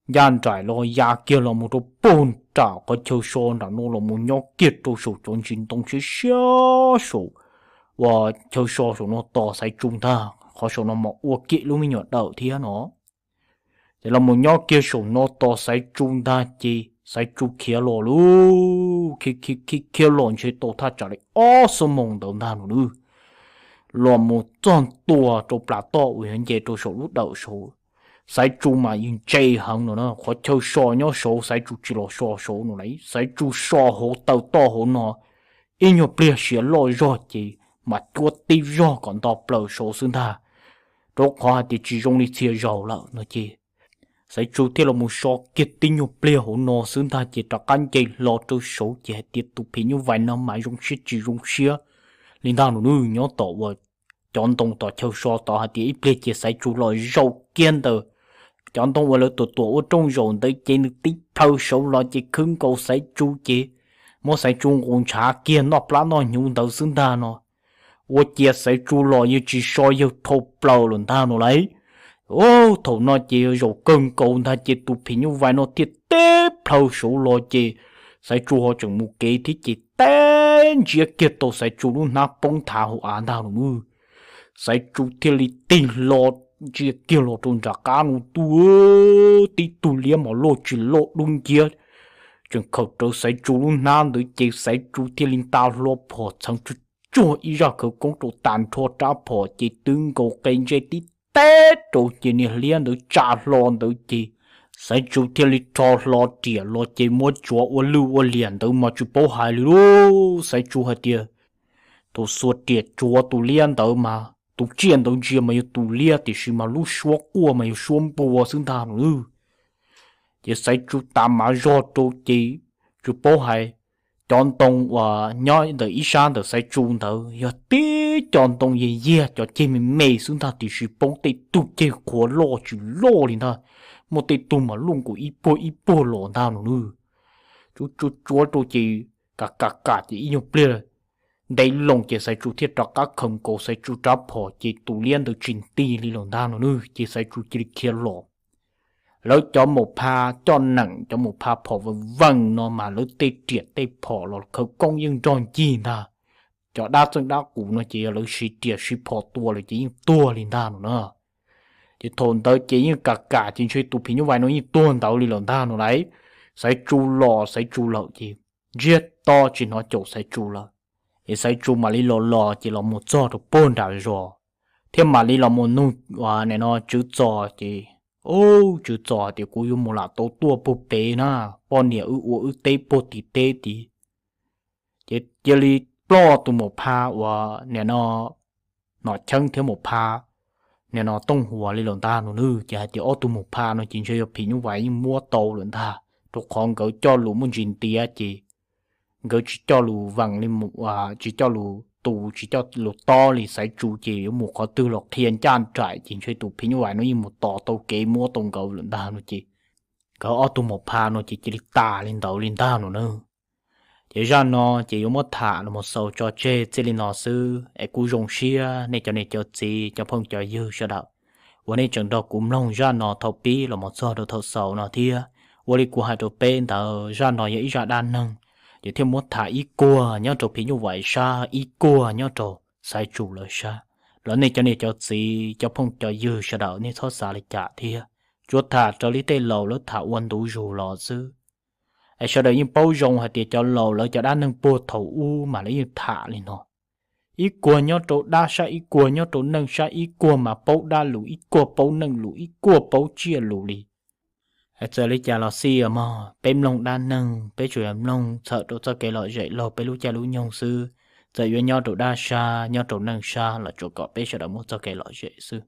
ncaj nraim los ya kiag los mus rau puag nram qhov chaw so nram no los mus nyob kiag rau saum cov ntsis ntoo siab siab saum uas chaw so saum no tos Xaiv Tsu ntag, qhov saum no mas ua kiag lub me nyuam dawm thiab no. Ces los mus nyob kiag saum no tos Xaiv Tsu ntag ces Xaiv Tsu khiav los lauj, khiav khiav khiav khiav los ntshe tau thaj tsam li ob xuab moos ntawd ntag no nawb. Los mus txog ntua rau plas toj uas yuav nce rau saum lub dawm saud, Xaiv Tsu mas yeej ntse heev no na, qhov chaw so nyob saud Xaiv Tsu tsis los so saud no lauj, Xaiv Tsu so hauv taw toj hauv no ib nyuag pliag siav loj zog ces mam cuab tib zog kom nto plaws saud xwb ntag, rau qhov hais tias tsis zoo li txhia zaus lawm no ces Xaiv Tsu thiaj los mus so kiag tib nyuag pliag hauv no xwb ntag ces rov qab nce hlo rau saud ces hais tias tus phim nyuj vais no mas zoo siab tsis zoo siab li ntag no nawb. Nyob tom uas cov ntoo tom chaw so tod hais tias ib pliag ces Xaiv Tsu los zaum kiag ntawm cov ntoo uas lawv tuam tuam ua rooj zaum ntawd ces nws tib plhaw saud los ces khwb nkaus Xaiv Tsu ces muab Xaiv Tsu nqus ntshav kiag noj plab noj hnyuv ntawd xwb ntag no. Ua ciav Xaiv Tsu los yawg tsis so yawg dhau plaws lawm ntag no lauj. Thaum no ces yawg zaum kawg nkaus ntag ces tus phim nyuj vais no thiaj tib plhaw saud los ces Xaiv Tsu ho tseem mus kev thiab ces teb ntsiab kiag tau Xaiv Tsu lub hnab poob nthav hauv av ntag no nawb. Xaiv Tsu thiaj li tig hlo ntsia kiag los rau nram qab no tuaj, tib tug liab mas loj tsis loj dub nciab tseem khaws rawv Xaiv Tsu lub hnab ntawd ces Xaiv Tsu thiaj li nta hlo phom txheev tsuag tsuag ib zaj khawv koob rau tas nrho rab phom ces twb nkaus qe ntsej tib teb rau ces niag liab ntawd tsa hlo ntawd ces Xaiv Tsu thiaj li rho hlo riam los ces muab tsuav ua lwj ua liam ntawd mas tsis paub hais li lauj. Xaiv Tsu hais tias thaum xuas riam tsuav tus liab ntawd mas tus tsiaj ntawd ntsia mas yog tus liab tiam sis mas lub suab quaj mas yog suab npua xwb ntag no nawb. Ces Xaiv Tsu tas mas zog rau ces tsis paub hais, cov ntoo uas nyob ntawm ib sab ntawm Xaiv Tsu ntawd yog tib co ntoo yag yag cov ceg me me xwb ntag tiam sis poob tej tug ceg qhuav loj tsis loj li ntag, muaj tej tug mas luaj nkaus ib puag ib puag los ntag no nawb. Tsuav tsuav tsuav rau ces kam kam kam ces ib nyuag pliag ntev loo ces Xaiv Tsu thiaj rov qab khaws nkaus Xaiv Tsu rab phom ces tus liab ntawd tsis nti li los ntag no nawb ces Xaiv Tsu cia li khiav los. Lawv cov maum pha coj neem cov maum pha phom vees vees no mas lawv tej riam tej phom los khawv koob yeej nrog ncig ntag. Cov dab txeej dab qus no ces yog lawv siv riam siv phom tua lawm ces yeej tuag li ntag no na. Ces thaum ntawd ces yeej kam kam ces ntshe tus phim nyuj vais no yeej tuag ntawd li lawm ntag no lauj. Xaiv Tsu los Xaiv Tsu lawm ces ntsiag to tsis hnov caum Xaiv Tsu lawm. Es Xaiv Tsu mam li los los ces los mus txog rau puag nram zos thiab mam li los mus nug nim no tswv txos ces, ub, tswv txos tias kuv yuav mus lam tau tuaj puag pem na, poj niam wb ua wb teb puag tim teb tid. Ces cia li ploj tus maum pha uas nim no Nom Cheeb thiab maum pha nim no Tooj Huas li lawm ntag no nawb. Ces hais tias ob tug maum pha no ces ntshe yog phim nyuj vais yeej muab tau lawm ntag, rau qhov nkawd coj lus muaj ntsis ntiav ces nkawd tsis coj lus vees li, tsis coj lus tu tsis coj lus tob li Xaiv Tsu ces yuav mus qhov twg los qhia ncaj nraim ces ntshe tus phim nyuj vais no yeej mus tos tau kev muab tau nkawd lawm ntag no ces nkawd ob tug maum pha no ces cia li tas li ntawd li ntag no nawb. Ces zaj no ces yuav muab tham los mus xaus tso tseg txij li no xwb es kuv zoo siab nej cov niam cov txiv cov phooj cov ywg sawv daws uas nej tseem nrog kuv mloog zaj no thaum pib los mus txog rau thaum xaus no thiab. Ua li kuv hais rau peb ntawd zaj no yog ib zaj dab neeg, ces thiaj muab tham ib kuag nyob rau phim nyuj vais sab ib kuag nyob rau Xaiv Tsu lawv sab. Los nej cov niam cov txiv cov phooj cov ywg sawv daws nej txhob xav li cas thiab, tsuas tham raws li tej laus lawv tham ua ntu zus los xwb. Es sawv daws yeej paub zoo hais tias cov laus lawv cov dab neeg puag thaum ub mas lawv yeej tham li no, ib kuag nyob rau dab sab ib kuag nyob rau neej sab, ib kuag mas paub dab lus ib kuag paub neej lus ib kuag paub tsiaj lus li. Txawm li cas los xij os mog, peb mloog dab neeg peb tsuas yog mloog txhawm rau txoj kev lom zem laug peb lub caij lub nyoog xwb. Txawm yuav nyob rau dab sab nyob rau neej sab los tsuas kom peb sawv daws muaj txoj kev lom zem xwb.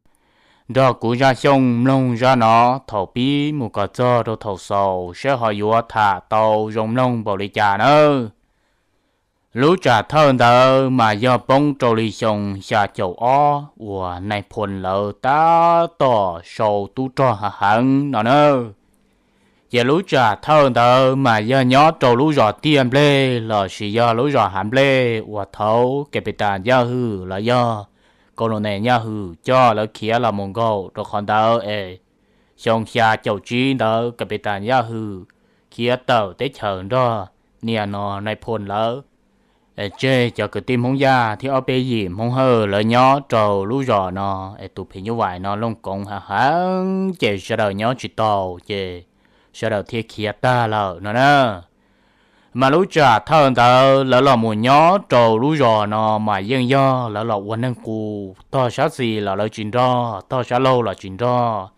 Nrog kuv Zaj Xyooj mloog zaj no thaum pib mus kom txog rau thaum xaus saib ho yuav tham tau zoo mloog npaum li cas nawb. Lub tsam thawj ntawd mas yog poob rau li xyoo xya caum ob uas Nais Phoo lawv tab tom sau tub rog hav heev no na. Ces lub tsam thawj ntawd mas yog nyob rau lub zos Tiaj Nplej lossis yog lub zos Hav Nplej uas thaud Kapitas Yaj Hwm los yog Kaus Los Nes Yaj Hwm coj lawv khiav los mus nkaum rau qhov ntawd es xyoo xya caum tsib ntawd Kapitas Yaj Hwm khiav tawm teb chaws nrog niam no Nais Phoo lawv tseg cov kwv tij Hmoob Yaj thiab ob peb yim Hmoob Hawj lawv nyob rau lub zos no es tus phim nyuj vais no looj koov hav heev ces sawv daws nyob tsis tau ces sawv daws thiaj khiav tag lawm no na. Mas lub tsam thawj ntawd lawv los mus nyob rau lub zos no mas yeej yog lawv los ua neeg qus, tog sab xis los lawv tsis nrog, tog sab laug los tsis nrog.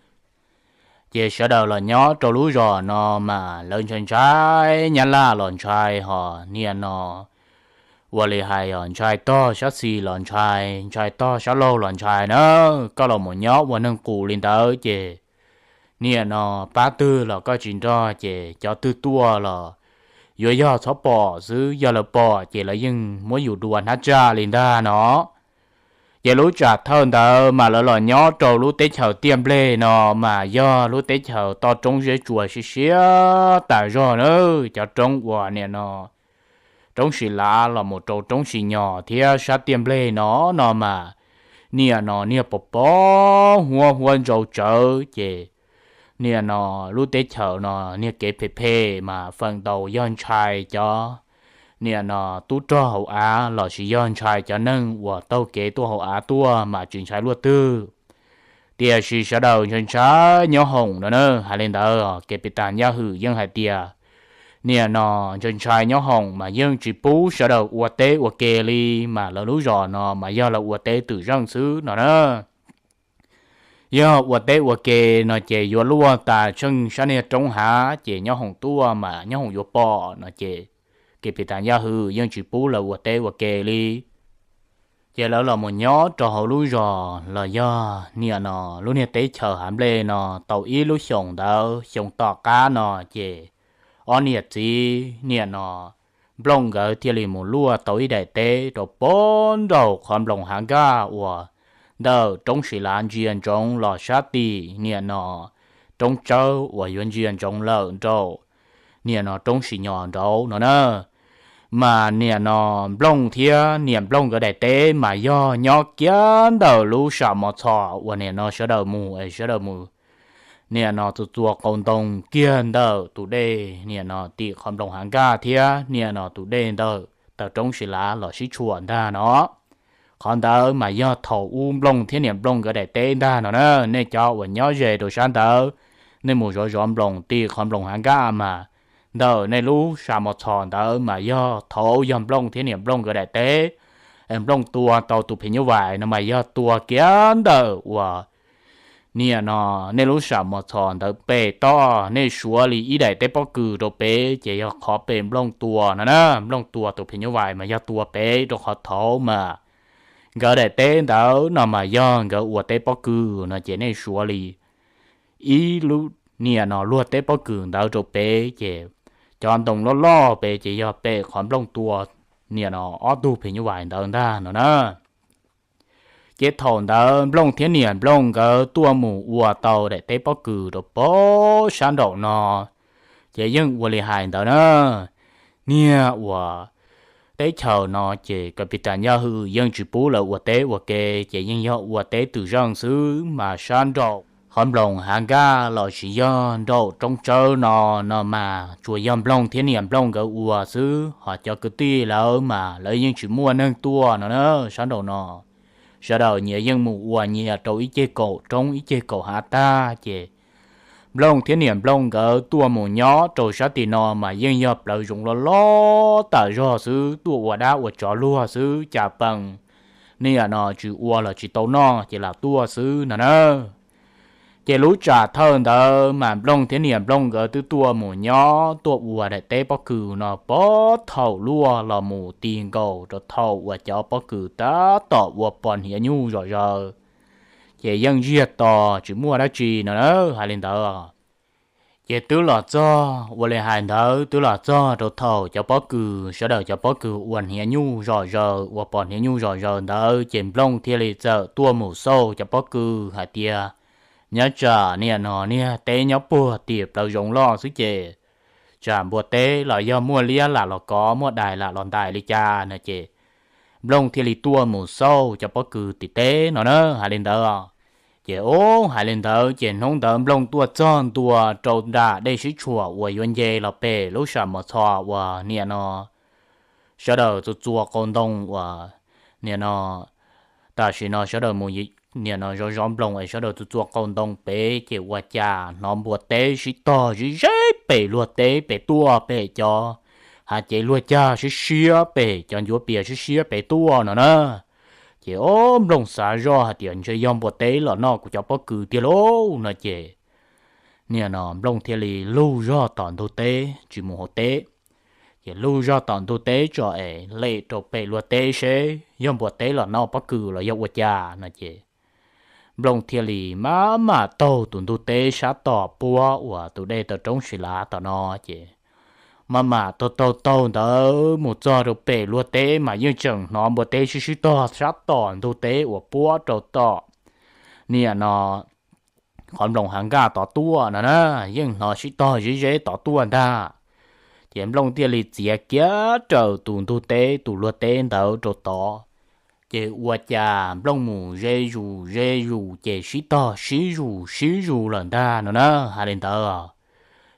Ces sawv daws los nyob rau lub zos no mas lawv ntshai ntshai, Nyab Laj los ntshai ho niaj no ua li hais os, ntshai tog sab xis los ntshai, ntshai tog sab laug los ntshai na. Koj los mus nyob ua neeg qus li ntawd ces niam no pab twg los koj tsis nrog ces cov twg tuaj los yuav yog txhob pom xwb, yog lawv pom ces lawv yeej muab yus dua hnab tsaj li ntag no. Ces lub tsam thawj ntawd mas lawv los nyob rau lub teb chaws tiaj nplej no mas yog lub teb chaws toj roob zeb tsuas siab siab tas zog na, cov roob uas niam no roob Sis Lav los mus rau roob Sis Nyos thiab sab tiaj nplej no no mas niam no niag pos pob huab huab ntsau tsawv ces niam no lub teb chaws no niag kev phem phem mas feem ntau yog ntshai cov niam no tub rog hauv av los sis yog ntshai cov neeg uas taug kev tuaj hauv av tuaj mas tsis ntshai luaj twg. Tiam sis sawv daws ntshai ntshai nyob hoom no na. Hais li ntawd Kev Pis Tas Yaj Hwm yeej hais tias niam no ntshai ntshai nyob hoom mas yeej tsis pub sawv daws ua teb ua ke li, mas lawv lub zos no mas yog lawv ua teb twm zeej xwb no na. Yog ua teb ua ke no ces yuav luaj tas tsheej sab niag roob hav ces nyob hoom tuaj mas nyob hoom yuav pom no ces Kev Pis Tas Yaj Hwm yeej tsis pub lawv ua teb ua ke li. Ces lawv los mus nyob rau hauv lub zos los yog niam no lub niag teb chaws hav nplej no tau ib lub xyoos ntawd, xyoo tom qab no ces ob niam txiv niam no Nplooj nkawd thiaj li mus luaj tau ib daim teb rau pem nraum qhov nploos hav nkaj uas ntawm roob Sis Lav ntsia ntsoov los sab tim niam no roob tsawb uas yuav ntsia ntsoov lawm nraum niam no roob Sis Nyos nraud no na. Mas niam no Nplooj thiab niam Nplooj nkawd daim teb mas yog nyob kiag ntawm lub sam mos txhos uas niam no sawv daws mus es sawv daws mus niam no txua txua qau ntoo kiag ntawm tus dej niam no tim qhov nploos hav nkaj thiab niam no tus dej ntawm taw roob Sis Lav los sib tshuam ntag no. Qhov ntawd mas yog thaum ub Nplooj thiab niam Nplooj nkawd daim teb ntag no na. Nej cov uas nyob ze rau sab ntawd, nej mus zov zov nploos tim qhov nploos hav nkaj mas ntawm nej lub sam mos txhos ntawd mas yog thaum yog Nplooj thiab niam Nplooj nkawd daim teb. Nplooj tua tau tus phim nyuj vais no mas yog tua kiag ntawm uas niam no nej lub sam mos txhos ntawd pem toj, nej suav li ib daim teb pob kws rau pem ces yog qhov pem Nplooj tua no na. Nplooj tua tus phim nyuj vais mas yog tua pem rau qhov thaud mas nkawd daim teb ntawd no mas yog nkawd ua teb pob kws no ces nej suav li ib lub niam no luag teb pob kws ntawd rau pem ces cov ntoo loj loj pem ces yog pem qhov Nplooj tua niam no ob tug phim nyuj vais ntawd ntag no na. Ces thaum ntawd Nplooj thiab niam Nplooj nkawd tuaj mus ua tau daim teb pob kws rau pem sab nraum no, ces yeej ua li hais ntawd na. Niag uas teb chaws no ces Kev Pis Tas Yaj Hwm yeej tsis pub lawv ua teb ua ke, ces yeej yog ua teb twm zeej xwb, mas sab nraum qhov nploos hav nkaj los sis yog nraum roob tsawb no, no mas tsuas yog Nplooj thiab niam Nplooj nkawd ua xwb, ho cov kwv tij lawv mas lawv yeej tsis muaj neeg tuaj no na. Sab nraum no sawv daws nyias yeej mus ua nyias rau ib ceg kaum roob ib ceg kaum hav tag ces Nplooj thiab niam Nplooj nkawd tuaj mus nyob rau sab tim no mas yeej yog plawv zoov loj loj tas zog xwb, tuaj ua dab ua tsov luag xwb, cas pees niam no tsis ua los tsis tau noj ces lam tuaj xwb no na. Ces lub tsam thawj ntawd mas Nplooj thiab niam Nplooj nkawd twb tuaj mus nyob tuaj ua daim teb pob kws no puag thaum luaj los mus ti nkaus rau thaum uas cov pob kws tab tom ua pos hniav nyuj zom zaws, ces yeej ntsiag to tsis muaj dab tsi no na. Hais li ntawd ces twb los txog, ua li hais ntawd twb los txog rau thaum cov pob kws, sawv daws cov pob kws ua hniav nyuj zom zaws ua pos hniav nyuj zom zaws ntawd ces Nplooj thiaj li txawm tuaj mus xauj cov pob kws hais tias, nyob tsam niam no niag teb nyob puag tim plawv zoov loj xwb ces tsam npua teb los yog muaj liab lam los kov, muaj dais lam los ntais li cas no ces Nplooj thiaj li tuaj mus xauj cov pob kws tim teb no na. Hais li ntawd ces ub, hais li ntawd ces hnub ntawd Nplooj tuaj txog ntua rau nram dej sib tshuam uas yuav nce los pem lub sam mos txhos uas niam no sawv daws txua txua qau ntoo uas niam no tam sim no sawv daws mus niam no zov zov nploos es sawv daws txua txua qau ntoo pem ces ua cas hnov npua teb sib tog zib zeb pem luag teb pem tuaj, pem cov hav cev luag cag siab siab, pem cov ncuav pias siab siab pem tuaj no na. Ces ob, Nplooj xav zoj hais tias ntshe yog npua teb los noj kuv cov pob kws tiag lauj no ces niam no Nplooj thiaj li lug zog tom ntug teb tsis mus hauv teb. Ces lug zog tom ntug teb tso es lem rau pem luag teb seb yog npua teb los noj pob kws los yog ua cas no ces Nplooj thiaj li maj mam taug tus ntug teb sab tom puab uas tus dej taw roob Sis Lav tom no ces maj mam taug taug taug ntawd mus txog rau pem luag teb mas yeej tseem hnov npua teb sib sib tog sab tom ntug teb uas puab rau tom niam no qhov nplooj hav nkaj tod tuaj no na, yeej hnov sib tog zeb zeb tod tuaj ntag. Ces Nplooj thiaj li txiav kiag raws tus ntug teb tus luag teb ntawd rau tod. Ces ua cas Nplooj mus ze zus ze zus ces sib tog sib zus sib zus lawm ntag no na, hais li ntawd.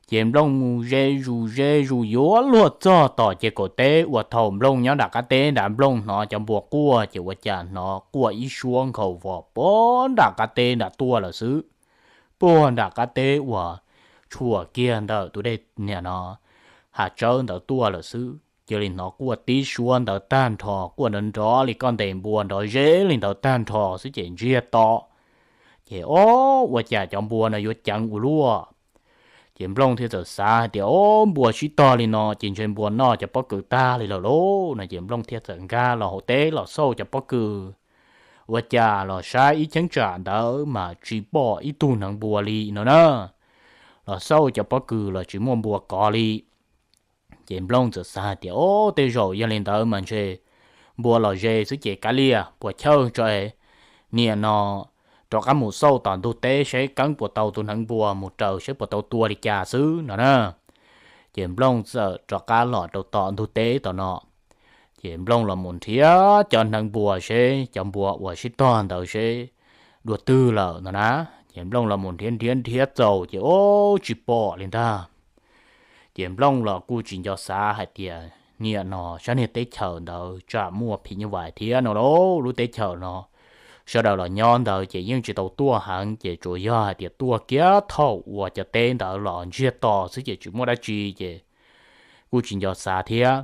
Ces Nplooj mus ze zus ze zus yuav luag txog tom ces kaum teb uas thaum Nplooj nyob nram qab teb nrad Nplooj hnov cov npua quaj ces ua cas hnov quaj ib suab nkhaus vos puag nram qab teb nram tuaj lawm xwb. Puag nram qab teb uas tshuam kiag ntawm tus dej niam no hav tsawb ntawd tuaj lawm xwb. Cia li hnov quaj tib suab ntawd tag nrho, quaj nrov nrov li koj ntes npua nrov zeb li ntawd tag nrho xwb ces ntsiag to. Ces ob, ua cas cov npua no yuav ceev ua luaj. Ces Nplooj thiaj txawm xav hais tias ob, npua sib tog li no ces ntshe npua noj cov pob kws tag li lawm lauj no ces Nplooj thiaj txawm nkag los hauv teb los xauj cov pob kws. Ua cas los saib ib cheeb tsam ntawd mas tsis pom ib tug hneev npua li no na. Los xauj cov pob kws los tsis muaj npua kov li. Ces Nplooj txawm xav hais tias ob, tej zaum yog li ntawd mas ntshe npua los ze xwb ces kav liam puas chawj tso niam no rov qab mus xauj tom ntug teb seb keeb puas tau tus hneev npua mus raws seb puas tau tua li cas xwb no na. Ces Nplooj txawm rov qab los rau tom ntug teb tom no. Ces Nplooj los mus nrhiav cov hneev npua seb cov npua uas sib tog ntawd seb dua twg lawm no na. Ces Nplooj los mus nrhiav nrhiav nrhiav txaus ces ob, tsis pom li ntag. Ces Nplooj los kuj tsis nco xav hais tias niam no sab niag teb chaws ntawd tsam muaj phim nyuj vais thiab no lauj. Lub teb chaws no sawv daws los nyob ntawd ces yeej tsis tau tuaj heev ces tsuas yog hais tias tuaj kiag thaum uas cov teb ntawd los ntsiag to xwb ces tsis muaj dab tsi ces kuj tsis nco xav thiab.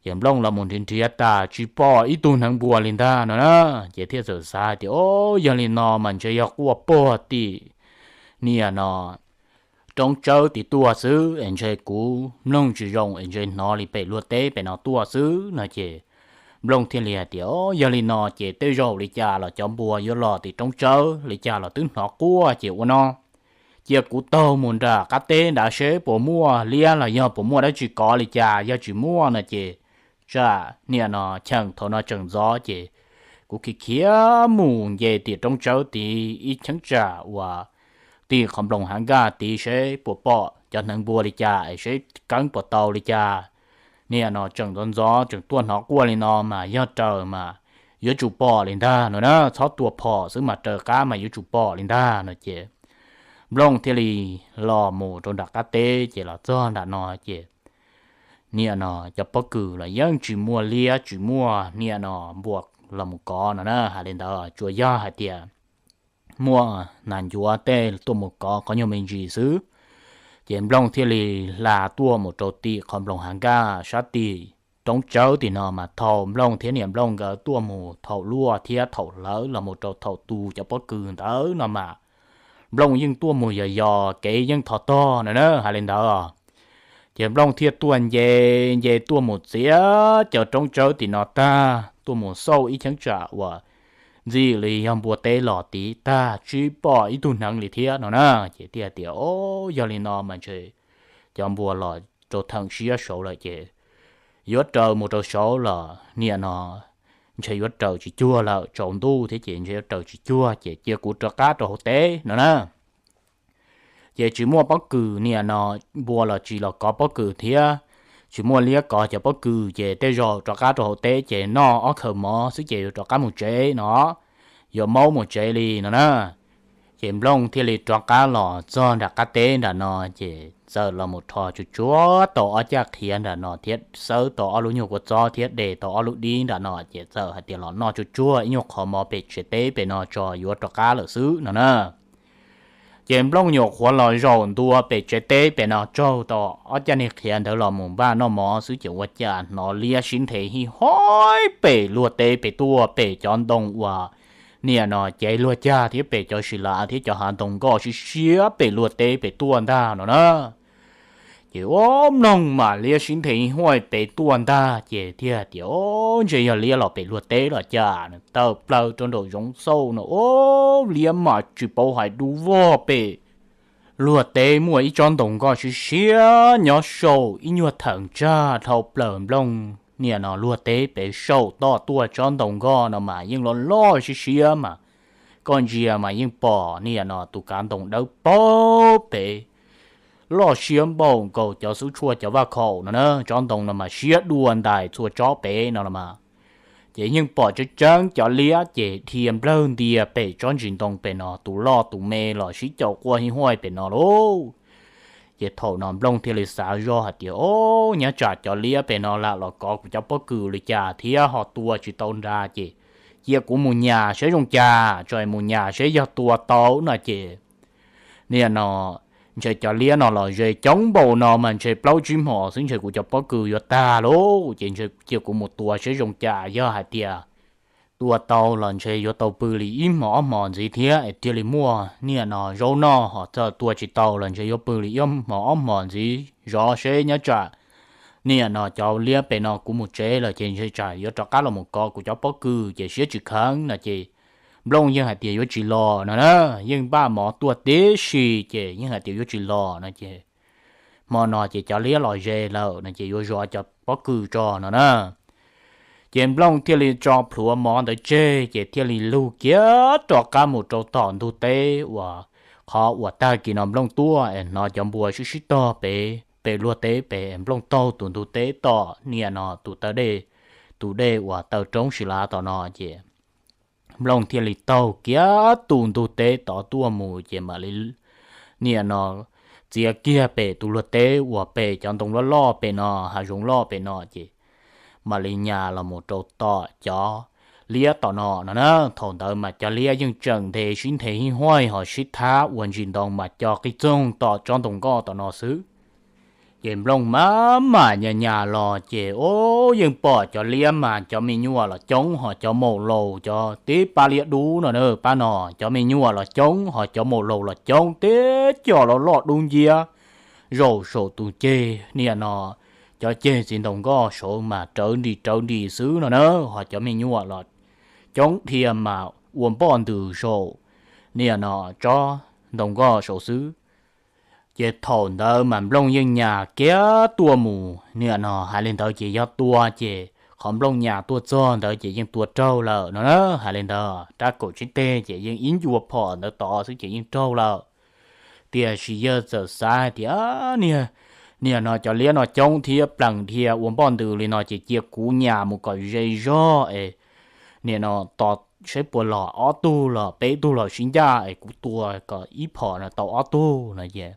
Ces Nplooj los mus nrhiav nrhiav tas tsis pom ib tug hneev npua li ntag no na. Ces thiaj txawm xav hais tias ob, yog li no mas ntshe yog quaj puag tim niam no roob tsawb tim tuaj xwb es ntshe kuv mloog tsis zoo es ntshe hnov li pem luag teb pem no tuaj xwb no ces Nplooj thiaj li hais tias ob, yog li no ces tej zaum li cas los cov npua yuav los tim roob tsawb li cas los twb hnov quaj ces ua no, cia kuv taug mus nram qab teb nrad seb puas muaj liab los yog puas muaj dab tsi kov li cas, yog tsis muaj no ces tsam niam no cheem thaum no tseem ntxov ces kuv khiav khiav mus nce tim roob tsawb tid ib cheeb tsam uas tim qhov nploos hav nkaj tid seb puas pom cov hneev npua li cas es seb keeb puas tau li cas. Niam no tseem ntxov ntxov tseem tuaj hnov quaj li no mas yog raws mas yuav tsum pom li ntag no na, txhob tua phom xwb mas raws qab mas yuav tsum pom li ntag no ces Nplooj thiaj li los mus rau nram qab teb ces los txog nram no ces niam no cov pob kws los yeej tsis muaj liab tsis muaj niam no npua los mus kov no na, hais li ntawd tsuas yog hais tias muaj nas ncuav tej tuaj mus kov qhov nyuag me ntsis xwb. Ces Nplooj thiaj li hla tuaj mus rau tim qhov nploos hav nkaj sab tim roob tsawb tim no mas thaum Nplooj thiab niam Nplooj nkawd tuaj mus thaum luaj thiab thaum hlawv los mus rau thaum tu cov pob kws ntawd no mas Nplooj yeej tuaj mus yos yos kev yeej thov tog no na, hais li ntawd. Ces Nplooj thiaj tuaj nce nce tuaj mus txiav cov roob tsawb tim no tag tuaj mus xauj ib cheeb tsam uas ntxim li yog npua teb los tid tag tsis pom ib tug hneev li thiab no na. Ces thiaj tias o, yog li no mas ntshe cov npua los rau theem siab saud lawm ces yuav raws mus rau saud los niam no ntshe yuav raws tsis cuag lawm, tsaus ntuj thiab ces ntshe yuav raws tsis cuag ces cia kuv rov qab rau hauv teb no na. Ces tsis muaj pob kws niam no npua los tsis los kov pob kws thiab tsis muaj liab kov cov pob kws ces tej zaum rov qab rau hauv teb ces noj ob khaws mov xwb ces yuav rov qab mus tsev no, yuav maub mus tsev li no na. Ces Nplooj thiaj li rov qab los txog nram qab teb nram no ces txawm los mus rho tsuag tsuag tau ob caj qhiav nram no thiab xawb tau ob lub nyuag kua txob thiab de tau ob lub dib nram no ces txawm hais tias los noj tsuag tsuag ib nyuag qhov mov pem tsev teb pem no tso yuav rov qab lawm xwb no na. Ces Nplooj nyuam qhuav los zaum ntua pem tsev teb pem no tsaug tau ob caj niag qhiav ntawd los mus npaj noj mov xwb ces ua cas hnov liab sib nthe hij hoib pem luag teb pem tuaj pem cov ntoo uas niam no cev luag cag thiab pem cov si lav thiab cov hav ntoo nkoj siab siab pem luag teb pem tuaj ntag no na. Ces ua mloog mas liab sib nthe huaj pem tuaj ntag ces thiaj tias, Ob, ntshe yog liab los pem luag teb los cas? Tawm plaws rau nraum zoov xauj no, ob, liab mas tsis paub hais dub vog pem luag teb muaj ib tsob ntoo nkoj siab siab nyob saum ib nyuag theem tsag dhau plaws nplooj niam no luag teb pem saum toj tuaj. Tsob ntoo nkoj no mas yeej loj loj siab siab mas koj ntsia mas yeej pom niam no tus kav ntoo dawb paug pem loj siab npaum nkaus cov xub tshuaj cov vaj khaum no na. Tsob ntoo no mas siab dua ntais txhua tsob pem no los mas. Ces yeej pom tseeb tseeb cov liab ces dhia nplawg ntia pem tsob ntsis ntoo pem no, tus loj tus me los sib caum quaj hib huaj pem no lauj. Ces thaum no nplooj thiaj li xav zoj hais tias, Ob, nyob tsam cov liab pem no lam los kov kuv cov pob kws li cas thiab ho tua tsis tau nra ces cia kuv mus nyas seb zoo cas, tso mus nyas seb yog tua tau no ces niam no ntshe cov liab no los ze coob npaum no mas ntshe plaub tsib hmos xwb ntshe kuv cov pob kws yuav tag lauj. Ces ntshe cia kuv mus tua seb zoo cas, yog hais tias tua tau los ntshe yuav tau pw li ib hmos ob hmos ntxiv thiab es thiaj li muaj niam no zaub noj, ho txawm tua tsis tau los ntshe yuav pw li ib hmos ob hmos ntxiv zov seb nyob tsam niam no cov liab pem no kuv mus tsev lawm ces ntshe tsam yuav rov qab los mus kov kuv cov pob kws ces siab tsis kheev no ces nplooj yeej hais tias yuav tsis los no na, yeej npaj mov tuaj tib si ces yeej hais tias yuav tsis los no ces hmo no ces cov liab los ze lawm no ces yuav zov cov pob kws tso no na. Ces nplooj thiaj li tso plhuav mov ntawd tseg ces thiaj li lug kiag rov qab mus rau tom ntug teb uas qhov uas tag kis no nplooj tuaj es hnov cov npua sib sib tog pem, pem luag teb pem. Nplooj taug tus ntug teb tom niam no tus taw dej, tus dej uas taw roob si lav tom no ces nplooj thiaj li taug kiag tus ntug teb tod tuaj mus ces mam li niam no txiav kiag pem tus luag teb uas pem cov ntoo loj loj pem no, hav zoov loj pem no ces mam li nyas los mus rau tom cov liab tom no no na. Thaum ntawd mas cov liab yeej tseem nthe sib nthe hib huaj ho sib thab ua ntsis ntoo mas co qij txoog tom tsob ntoo nkoj tom no xwb. Ces nplooj maj mam nyas nyas los ces, o, yeej pom cov liab mas cov me nyuam los coob ho cov maum laus cov tib pab liab dub no na, pab no cov me nyuam los coob ho cov maum laus los coob, teb cov los loj dub nciab zaum saum tus ceg niam no, cov ceg txiv ntoo nkoj saud mas rawv nris rawv nris xwb no na, ho cov me nyuam los coob dhia mas ua npoj ntws saum niam no tsob ntoo nkoj saud xwb. Ces thaum ntawd mas nplooj yeej nyas kiag tuaj mus niam no, hais li ntawd ces yog tua ces qhov nplooj nyas tuaj txog ntawd ces yeej tua raug lawm no na. Hais li ntawd rab kaum tsib teg ces yeej ib ncua phom ntawd tod xwb ces yeej raug lawm. Tiam sis yawg txawm xav hais tias, niag, niam no cov liab no coob thiab plees dhia ua npoj ntws li no ces cia kuv nyas mus kom ze zog es niam no tos seb puas los ob tug los peb tug los sib ncaj es kuv tua kom ib phom no tau ob tug no ces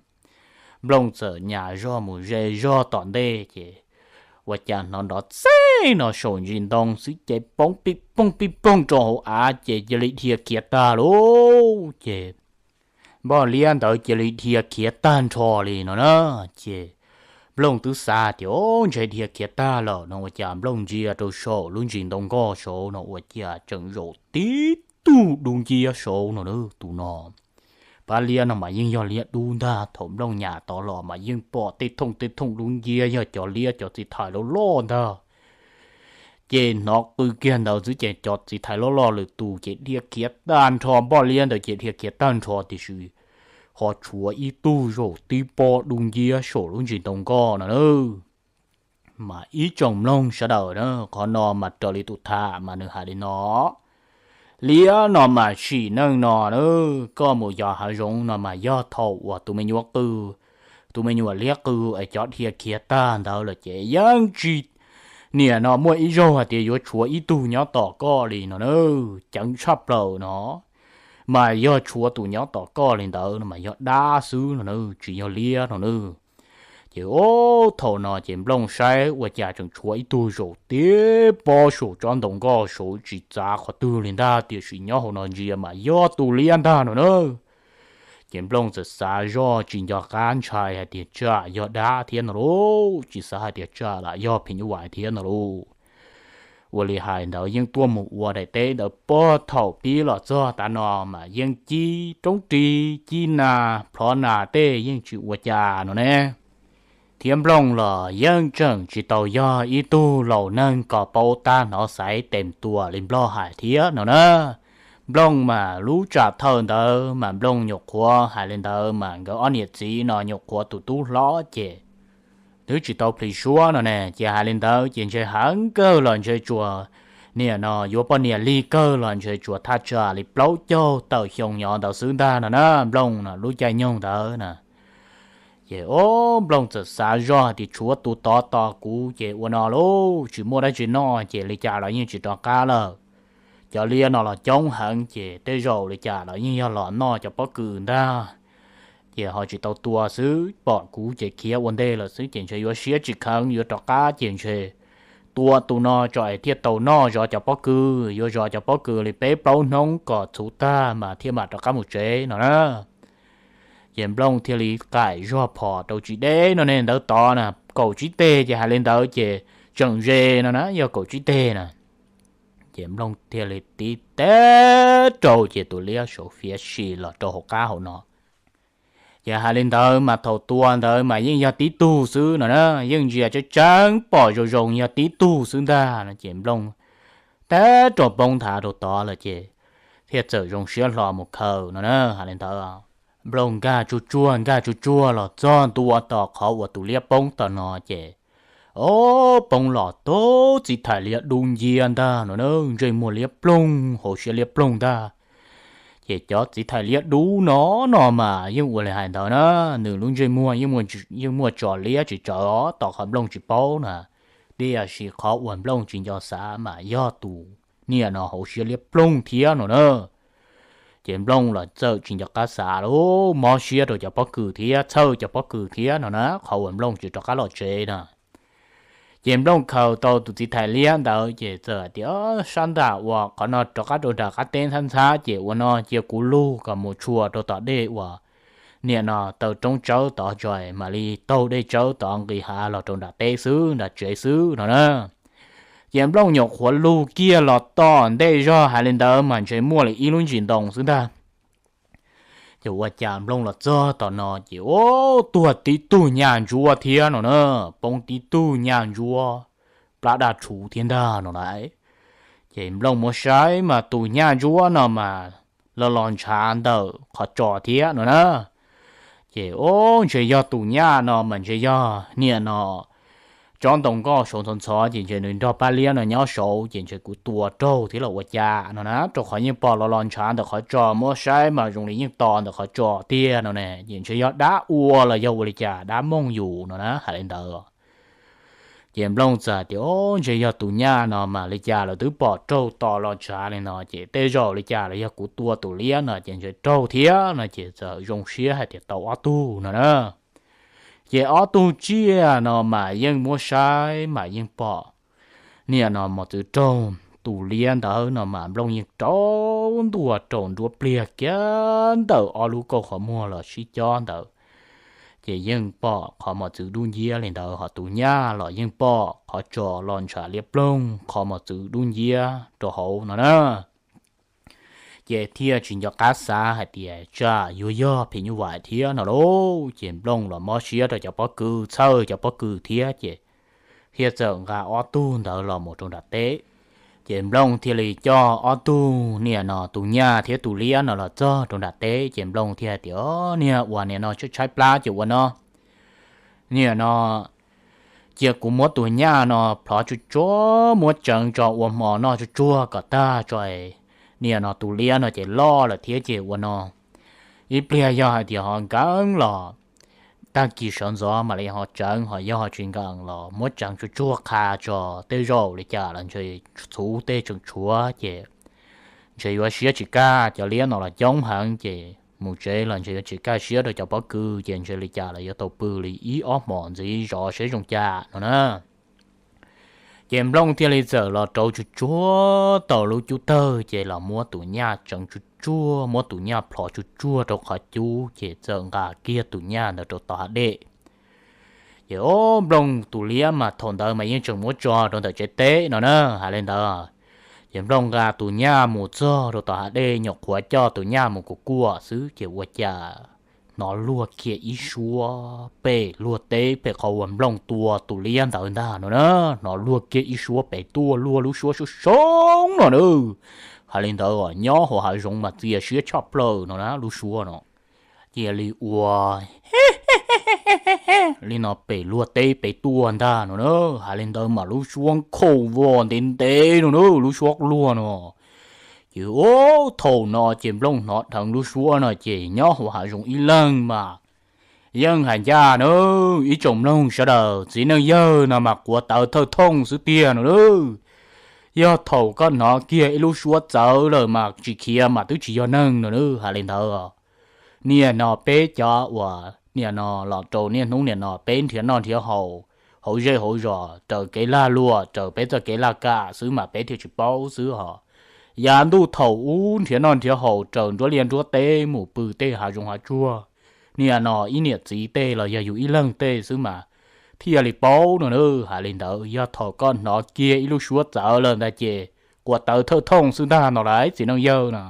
nplooj txawm nyas zog mus ze zog tom ntej ces ua cas hnov nrov txeeb no saum ntsis ntoo xwb ces poob pij poog pij poog rau hauv av ces cia li dhia khiav tag lauj. Ces npoj liab ntawd cia li dhia khiav tag nrho li no na. Ces nplooj twb xav tias, o, ntshe dhia khiav tag lawm no ua cas nplooj ntsia rau saum lub ntsis ntoo nkoj saud no ua cas tseem zaum tib tug dub nciab saud no na tus no. Pab liab no mas yeej yog liab dub ntag, thaum nplooj nyas tod los mas yeej pom tej thooj tej thooj dub nciab yog cov liab cov txiv thais loj loj ntag. Ces hnov qw kiag ntawd xwb ces cov txiv thais loj loj lwm tus ces dhia khiav tag nrho, npoj liab ntawd ces dhia khiav tag nrho tiam sis ho tshuav ib tug zaum tib pob dub nciab saum lub ntsis ntoo nkoj no na. Mas ib tsoom mloog sawv daws na, qhov no mas raws li tus tham mas nws hais li no, liab no mas sim neej no na, koj mus yos hav zoov no mas yog thaum uas tus me nyuam qw, tus me nyuam liab qw es cov dhia khiav tag ntawd lawm ces yeej tsis, niam no muaj ib zaug hais tias yuav tshuav ib tug nyob tom koj li no na, ceev tshaj plaws no. Mas yog tshuav tus nyob tom koj li ntawd no mas yog dab xwb no na, tsis yog liab no na. Ces o, thaum no ces nplooj saib ua cas tseem tshuav ib tug zaum tib pob saum tsob ntoo nkoj saud tsis txav qhov twg li ntag, tiam sis nyob hauv no ntsia mas yog tus liab ntag no na. Ces nplooj txawm xav zoj tsis nco qab ntshai hais tias tsam yog dab thiab no lauj, tsis xav hais tias tsam lam yog phim nyuj vais thiab no lauj. Ua li hais ntawd yeej tuaj mus ua daim teb ntawd puag thaum pib los txog tav no mas yeej cib roob ris cib nas plhov nas tej yeej tsis ua cas no ne. thiab Nplooj los yeej tseem tsis tau yog ib tug laus neeg kom paub tab hnov xaiv tes tua li Nplog hais thiab no na. Nplooj mas lub tsam thawj ntawd mas Nplooj nyuam qhuav hais li ntawd mas nkawd ob niam txiv no nyuam qhuav tus tub hlob ces twb tsis tau plhis suab no ne, ces hais li ntawd ces ntshe heev kawg los ntshe tsuas, niam no yuav poj niam lig kawg los ntshe tsuas thaj tsam li plaub caug tawm xyoo nyob ntawd xwb ntag no na, Nplooj no lub caij nyoog ntawd na. Ces o, Nplooj txawm xav zoj hais tias tshuav tus tod tos kuv ces ua no lauj, tsis muaj dab tsi noj ces li cas los yeej tsis rov qab lawm. Cov liab no los coob heev ces tej zaum li cas los yeej yog los noj cov pob kws ntag. Ces ho tsis tau tua xwb, pom kuv ces khiav ua ntej lawm xwb ces ntshe yuav siab tsis kheev yuav rov qab ces ntshe tua tus no tso es thiaj tau noj zov cov pob kws, yuav zov cov pob kws li peb plaub hnub kom txhuv tag mas thiaj mam rov qab mus tsev no na. Ces Nplooj thiaj li qaim zog phom rau tsis deb no ne, ntawd tod na, kaum tsib teg ces hais li ntawd ces tseem ze no na, yog kaum tsib teg na. Ces Nplooj thiaj li tib teg rau ces tus liab sawv fiav si los rau hauv qab hauv no. Ces hais li ntawd mas thaum tua ntawd mas yeej yog tib tug xwb no na, yeej ntsia tseeb tseeb pom zoo zoo yog tib tug xwb ntag no ces Nplooj teb rau poob nthav rau tod lawm ces thiaj txawm zoo siab hlo mus khaws no na. Hais li ntawd Nplooj nkag tsuj tsuag nkag tsuj tsuag los txog ntua tom qhov uas tus liab poob tom no ces o, poob los tau txiv thais liab dub nciab ntag no na, ntsej muag liab ploog hauv siab liab ploog ntag. Ces cov txiv thais liab dub no no mas yeej ua li hais ntawd na, nws lub ntsej muag yeej muaj tso liab tsis tsawv os, tom qhov Nplooj tsis paub na. Tiam sis qhov uas Nplooj tsis nco xav mas yog tus niam no hauv siab liab ploog thiab no na. Ces Nplooj los txawm tsis nco qab xav lawm, mob siab rau cov pob kws thiab txhawj cov pob kws thiab no na, qhov uas Nplooj tsis rov qab los tsev na. Ces Nplooj khaws tau tus txiv thais liab ntawd ces txawm hais tias, sab nram uas qhov no rov qab rau nram qab teb ntxhab ntxhab ces ua no cia kuv lug kom mus tshua rau tom dej uas niam no taw roob tsawb tod tso, mam li taug dej tsawb tod nqis hav los rau nram teb xwb nram tsev xwb no na. Ces Nplooj nyuam qhuav lug kiag los tom ntej zog hais li ntawd mas ntshe muaj li ib lub ntsis ntoo xwb ntag. Ces ua cas Nplooj los txog tom no ces o, tuag tib tug nyaj ntsuab thiab no na, poob tib tug nyaj ntsuab plab daj rhuv thiab ntag no lauj. Ces Nplooj muab saib mas tus nyaj ntsuab no mas los los ntshav ntawm qhov tso thiab no na. Ces o, ntshe yog tus nyaj no mas ntshe yog niam no tsob ntoo nkoj saud ntxhov ntxhov ces ntshe nws nrog pab liab no nyob saud ces ntshe kuv tua raug thiab los ua cas no na, rau qhov yeej pom los los ntshav ntawm qhov tso, muab saib mas zoo li yeej to ntawm qhov tso tiag no ne, ces ntshe yog dab ua los yog ua li cas dab mooj yus no na, hais li ntawd. Ces Nplooj txawm tias, o, ntshe yog tus nyaj no mas li cas los twb pom raug to los ntshav li no ces tej zaum li cas los yog kuv tua tus liab no ces ntshe raug thiab no ces txawm zoo siab hais tias tau ob tug no na. Ces ob tug tsiaj no mas yeej muab saib mas yeej pom niam no mos txwv raug tus liab ntawd no mas Nplooj yeej rau ntua rau nruab pliag kiag ntawm ob lub kauj qhov muag los sib cob ntawd. Ces yeej pom qhov mos txwv dub nciab li ntawd, ho tus nyaj los yeej pom qhov tso los ntshav liab ploog qhov mos txwv dub nciab rau hauv no na. Ces thiaj tsis nco qab xav hais tias tsam yuav yog phim nyuj vais thiab no lauj. Ces Nplooj los mob siab rau cov pob kws, txhawj cov pob kws thiab ces thiaj txawm nqa ob tug ntawd los mus rau nram teb. Ces Nplooj thiaj li coj ob tug niam no tus nyaj thiab tus liab no los txog rau nram teb ces Nplooj thiaj hais tias, niag uas niam no tshaib tshaib plab ces ua no, niam no cia kuv muab tus nyaj no plhov tsuag tsuag muab tseev tso ua hmo noj tsuag tsuag kom tag tso. Niam no tus liab no ces loj lawm thiab ces ua no, ib pliag yog hais tias ho nkees los tag kis sawv ntxov mam li ho tseev, ho yog ho tsis nkees los muab tseev tsuag tsuag qha tso, tej zaum li cas los ntshe txhuv tej tseem tshuav ces ntshe yuav siab tsis kaj, cov liab no los coob heev ces mus tsev los ntshe yuav tsis kaj siab rau cov pob kws ces ntshe li cas los yuav tau pw li ib ob hmos ntxiv zov seb zoo cas no na. Ces Nplooj thiaj li txawm los rauv tsuag tsuag tau lub cub tawg ces los muab tus nyaj tseev tsuag tsuag, muab tus nyaj plhov tsuag tsuag rau qhov cub ces txawm nqa kiag tus nyaj ntawd rau tom hav dej. Ces o, Nplooj tus liab mas thaum ntawd mas yeej tseem muab tso rau ntawm tsev teb no na, hais li ntawd. Ces Nplooj nqa tus nyaj mus txog rau tom hav dej, nyuam qhuav coj tus nyaj mus kuam kuam xwb ces ua cas hnov luag kiag ib suab pem luag teb pem qhov uas Nplooj tua tus liab ntawd ntag no na. Hnov luag kiag ib suab pem tuaj, luag lub suab soob soo no na. Hais li ntawd nyob hauv hav zoov mas txias siab tshaj plaws no na, lub suab no cia li ua li no pem luag teb pem tuaj ntag no na. Hais li ntawd mas lub suab nkhaus vos ntev ntev no na, lub suab luag no. Ces ua thaum no ces Nplooj hnov dheev lub suab no ces nyob hauv hav zoov ib leeg mas yeej hais ncaj na, ib tsoom mloog sawv daws, txiv neej yawg no mas quav tawv thawj thooj xwb tiag no na. Yog thaum koj hnov kiag ib lub suab txawv lawm mas tsis khiav mas twb tsis yog neeg no na. Hais li ntawd, niaj no peb cov uas niaj no los rau niaj hnub niaj no peb nrhiav noj nrhiav haus hauv zej hauv zos raws kev lag luam raws peb txoj kev laj kam xwb mas peb thiaj tsis paub xwb hos. Yav ntuj thaum ub nrhiav noj nrhiav haus raws nruab liaj nruab teb mus pw tej hav zoov hav tsuag, niaj no ib niam txiv tej los yog yus ib leeg tej xwb mas thiaj li paub no na. Hais li ntawd yog thaum koj hnov kiag ib lub suab txawv lawm ntag ces quav tawv thawj thooj xwb ntag no lauj txiv neej yawg no.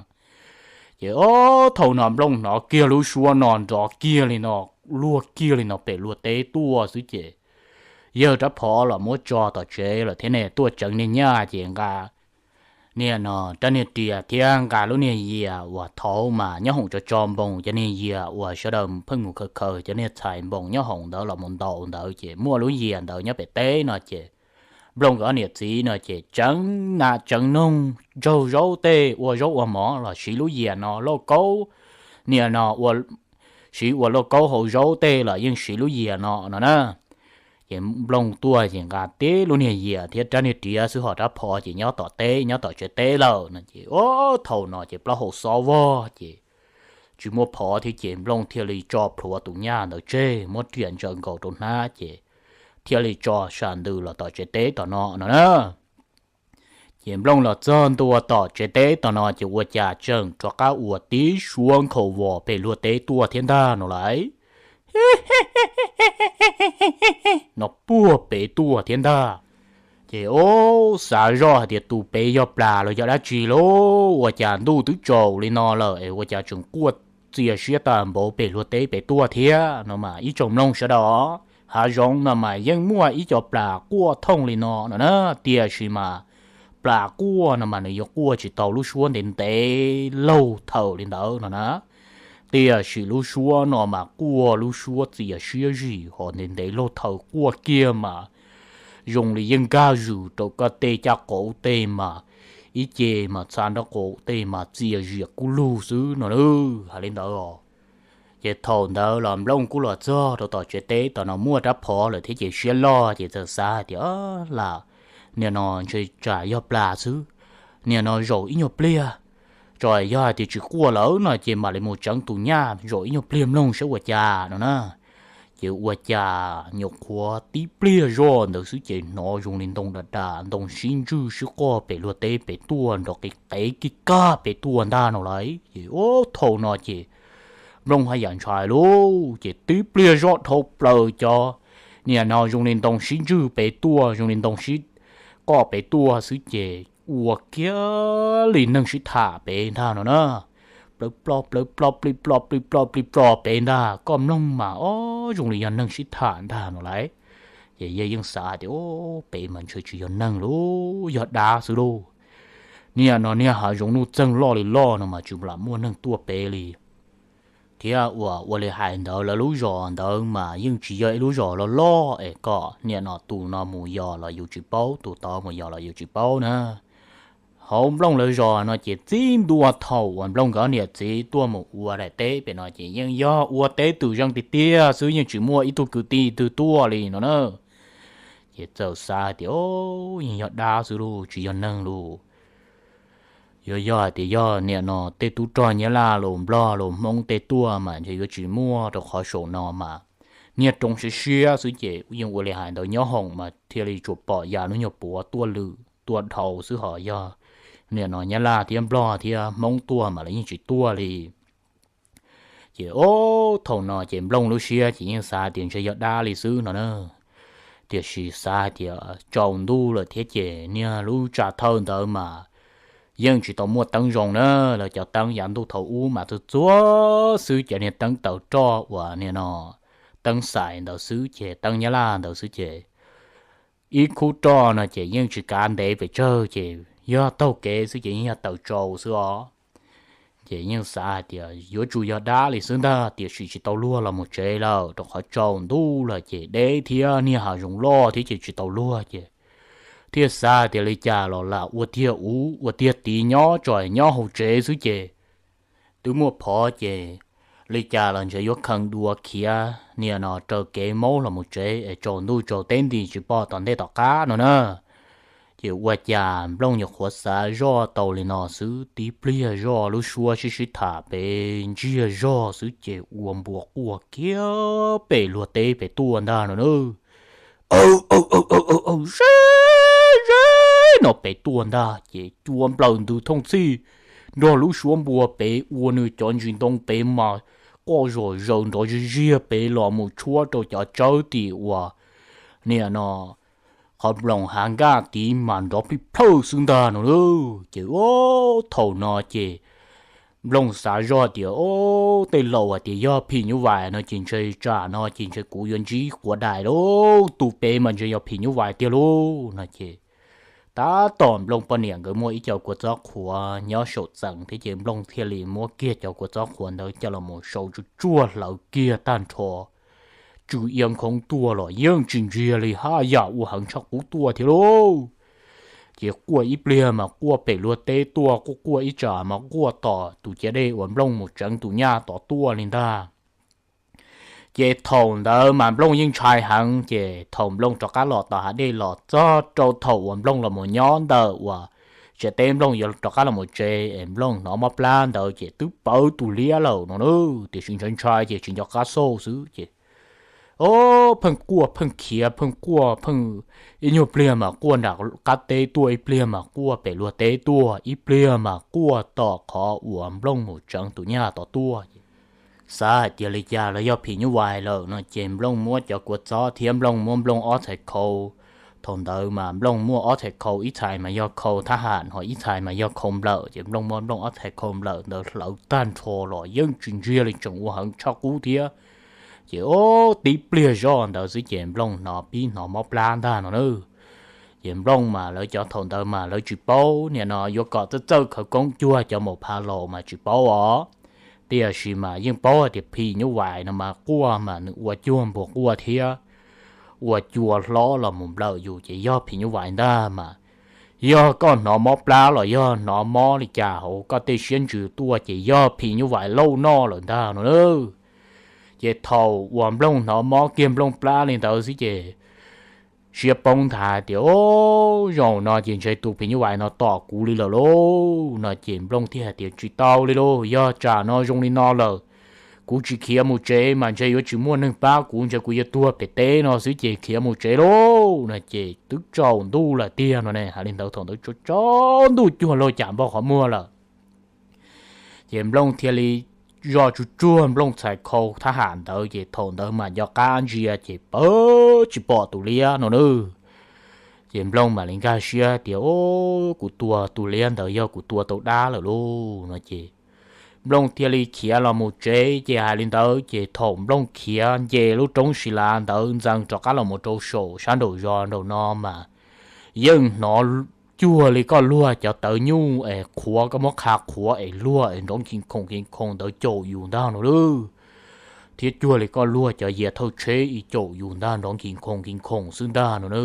Ces ua thaum no Nplooj hnov kiag lub suab no nrov kiag li no, luag kiag li no pem luag teb tuaj xwb ces yawg rab phom los muab tso tom tsev lawm thiab ne, tuaj tseev niag nyaj ces nqa niaj no rab niag riam thiab nqa lub niag yias uas thaud mas nyob hoom tso tso npoos cov niag yias uas sawv daws pheej mus khaws khaws cov niag txhais npoos nyob hoom ntawd los mus ntaus ntawd ces muaj lub yias ntawd nyob pem teb no ces Nplooj nkawd ob niam txiv no ces tseev nas tseev noog ntsaug zaub tej ua zaub ua mov los siv lub yias no, lauj kaub niaj no ua, siv ua lauj kaub hau zaub tej los yeej siv lub yias no no na. Ces Nplooj tuaj ces nqa tib lub niag yias thiab rab niag riam xwb hos rab phom ces nyob tom teb nyob tom tsev teb lawm no ces ua thaum no ces plaub hau xob vog ces tsis muaj phom thiab ces Nplooj thiaj li tso plhuav tus nyaj ntawd tseg muab riam ntsaws nkaus rau hnab ces thiaj li tso sam ntws los tom tsev teb tom no no na. Ces Nplooj los txog ntua tom tsev teb tom no ces ua cas tseem rov qab ua tib suab nkhaus vos pem luag teb tuaj thiab ntag no lauj. No puag pem tuaj thiab ntag. Ces ua xav zoj hais tias tus pem yog plas los yog dab tsi lauj, ua cas ntuj twb tsaus li no lawm es ua cas tseem quaj txias siab tag npaum pem luag teb pem tuaj thiab no mas ib tsoom mloog sawv daws, hav zoov no mas yeej muaj ib co plas quaj thooj li no no na, tiam sis mas plas quaj no mas nws yuav quaj tsis tau lub suab ntev ntev laug thawm li ntawd no na. Tiam sis lub suab no mas quaj lub suab txias siab zim hos ntev ntev laug thawm quaj kiag mas zoo li yeej nkag zws rau koj tej caj qauv tej mas ib ce mas txha nraub qaum tej mas txias zias kub lug xwb no na. Hais li ntawd os. Ces thaum ntawd los Nplooj kuj los txog rau tom tsev teb tom no muaj rab phom lawm thiab ces siab loj ces txawm xav hais tias, lam, niaj no ntshe tsam yog plas xwb, niaj no zaum ib nyuag pliag, tso yog hais tias tsis quaj lawm no ces mam li mus tseev tus nyaj zaum ib nyuag pliag mloog saib ua cas no na. Ces ua cas nyuam qhuav tib pliag zoj ntawd xwb ces hnov zoo li ntoo dam dam ntoo sib ntswj sib qoj pem luag teb pem tuaj nrov qis qev kig kag pem tuaj ntag no lauj. Ces ua thaum no ces Nplooj haj yam ntshai lauj, ces tib pliag zoj dhau plaws cov niaj no zoo li ntoo sib ntswj pem tuaj zoo li ntoo sib qoj pem tuaj xwb ces ua kiag li neeg sib tham pem ntag no na. Plawv ploj plawv ploj plig ploj plig ploj plig ploj pem ntag, koj mloog mas o zoo li yog neeg sib tham ntag no lauj. Ces yawg yeej xav tias, o, pem mas ntshe tsis yog neeg lauj, yog dab xwb lauj. Niaj no niag hav zoov nuj txeeg loj li loj no mas tsis lam muaj neeg tuaj pem li. Thiab uas ua li hais ntawd lawv lub zos ntawd mas yeej tsis yog ib lub zos loj loj es kom niaj no tus no mus yos los yus tsis paub, tus tod mus yos los yus tsis paub na. Hauv Nplooj lawv zos no ces txij ntua thaum uas Nplooj nkawd niam txiv tuaj mus ua daim teb pem no ces yeej yog ua teb twm zeej tiag tiag xwb, yeej tsis muaj ib tug kwv tij twg tuaj li no na. Ces txawm xav hais tias, o, yeej yog dab xwb lauj, tsis yog neeg lauj. Yuav yog hais tias yog niaj no tej tub rog Nyab Laj los Nplog los Hmoob tej tuaj mas ntshe yuav tsis muaj rau qhov saum no mas niag roob siab siab xwb ces yeej ua li hais ntawd nyob hoom mas thiaj li tsuas pom ya lub nyuag puav tuaj lwm tuaj dhau xwb, ho yog niaj no Nyab Laj thiab Nplog thiab Hmoob tuaj mas lawv yeej tsis tuaj li. Ces o, thaum no ces Nplooj lub siab ces yeej xav tias ntshe yog dab li xwb no na. Tiam sis xav hais tias tsaus ntuj lawm thiab ces niag lub tsam thawj ntawd mas yeej tsis tau muaj teeb zoo na. Lawv cov teeb yav ntuj thaum ub mas txuag txua xwb, cov niag teeb taws roj uas niag no teeb xais ntawd xwb ces teeb nyab laj ntawd xwb ces ib khub roj no ces yeej tsis kav ntev pes tsawg ces yog taug kev xwb ces yeej yog taws tsau xwb os. Ces yeej xav hais tias yuav tsum yog dab li xwb ntag, tiam sis tsis tau luag los mus tsev lawm rau qhov tsaus ntuj lawm ces deb thiab niag hav zoov loj thiab ces tsis tau luag ces thiaj xav tias li cas los lam ua tiag ub ua tiag tid nyob tso nyob hauv tsev xwb ces twb muaj phov ces li cas los ntshe yuav kheev dua khiav niag no raws kev maub los mus tsev es tsaus ntuj tsaus teb nti tsis pom tom ntej tom qab no na. Ces ua cas Nplooj nyuam qhuav xav zoj tau li no xwb tib pliag zoj lub suab sib sib tham pem ntsiag zog xwb ces ua npua quaj kiag pem luag teb pem tuaj ntag no na. Aw, aw, aw, aw, aw, ze, ze no pem tuaj ntag ces cua nplawm ntws thooj txhij nrog lub suab npua pem ua nws cov ntsis ntoo pem mas quaj zom zaws nrov ziag ziag pem los mus tshuab rau cov tsawb tim uas niag no qhov nploos hav nkaj tid mas nrov plij plhawj xwb ntag no lauj. Ces thaum no ces Nplooj xav zoj tias, o, tej laus hais tias yog phim nyuj vais no ces ntshe tsam no ces ntshe kuv yuav ntsib quav dais lauj, tus pem mas ntshe yog phim nyuj vais tiag lauj no ces tab tom Nplooj poj niam nkawd muaj ib co kua txob qhuav nyob saum txees thiab ces Nplooj thiaj li muab kiag cov kua txob qhuav ntawd coj los mus sau tsuj tsuag hlawv kiag tag nrho, tsw ia nkhoob tuaj los yeej tsis ntsiag li, haj yam ua heev tshaj qub tuaj thiab lauj. Ces quaj ib pliag mas quaj pem luag teb tuaj, quaj quaj ib tsam mas quaj tom tus ciav dej uas Nplooj mus tseev tus nyaj tod tuaj li ntag. Ces thaum ntawd mas Nplooj yeej ntshai heev, ces thaum Nplooj rov qab los tom hav dej los txog rau thaum uas Nplooj los mus nyob ntawm uas tsev teb Nplooj yuav rov qab los mus tsev es Nplooj hnov mob plab ntawd ces twb pawv tus liab lawm no na, tiam sis ntshai ntshai ces tsis nco qab xauj xwb ces o, pheej quaj pheej khiav pheej quaj pheej, ib nyuag pliag mas quaj nram qab teb tuaj, ib pliag mas quaj pem luag teb tuaj, ib pliag mas quaj tom qhov uas Nplooj mus tseev tus nyaj tod tuaj. Xav hais tias li cas los yog phim nyuj vais lawm no ces Nplooj muab cov kua txob thiab Nplooj muab Nplooj ob txhais khau. Thaum ntawd mas Nplooj muaj ob txhais khau, ib txhais mas yog khau thab ham, ho ib txhais mas yog khau nplawm, ces Nplooj muab Nplooj ob txhais khau nplawm ntawd hlawv tag nrho los yeej tsis ntsiag li, tseem ua heev tshaj qub thiab. Ces o, tib pliag zoj ntawd xwb ces Nplooj hnov pib hnov mob plab ntag no na. Ces Nplooj mas lawv cov thaum ntawd mas lawv tsis paub, nim no yuav kom txawj txawj khawv koob cuag cov maum pha laus mas tsis paub os. Tiam sis mas yeej paub hais tias phim nyuj vais no mas quaj mas nws ua cuag npua quaj thiab, ua cua hlob los mus nplawm yus ces yog phim nyuj vais ntag mas. Yog koj hnov mob plab los yog hnov mob li cas hauv koj tej siab ntsws tuaj ces yog phim nyuj vais lauj noj lawm ntag no na. Ces thaum uas Nplooj hnov mob kiag Nplooj plab li ntawd xwb ces siab poob nthav tias, o, zaum no ces ntshe tus phim nyuj vais no tom kuv li lawm lauj no ces Nplooj thiaj hais tias tsis tau li lauj, yog tsam no zoo li no lawm, kuv tsis khiav mus tsev mas ntshe yuav tsis muaj neeg pab kuv, ntshe kuv yuav tuag pem teb no xwb ces khiav mus tsev lauj no ces twb tsaus ntuj lawm tiag no ne. Hais li ntawd thaum ntawd tsaus ntuj cuag lauj cas npauj qhov muag lawm. Ces Nplooj thiaj li zoj tsuj tsuag Nplooj txhais khau thab ham ntawd ces thaum ntawd mas nco qab ntsia ces pawv tsis pom tus liab no na. Ces Nplooj mam li nkag siab tias, o, kuv tua tus liab ntawd yog kuv tua tau dab lawm lauj no ces Nplooj thiaj li khiav los mus tsev ces hais li ntawd ces thaum Nplooj khiav nce lub roob si lav ntawd ntxees rov qab los mus rau saum sab nraum zos nraum no mas yeej hnov cuag li koj luag cov tawv nyuj es qhuav, koj muab qha qhuav es luag es nrov nkis khoom nkis khoom ntawd caum yus ntag no lauj. Thiab cuag li koj luag cov yias thauj tsheb es caum yus ntag nrov nkis khoom nkis khoom xwb ntag no na.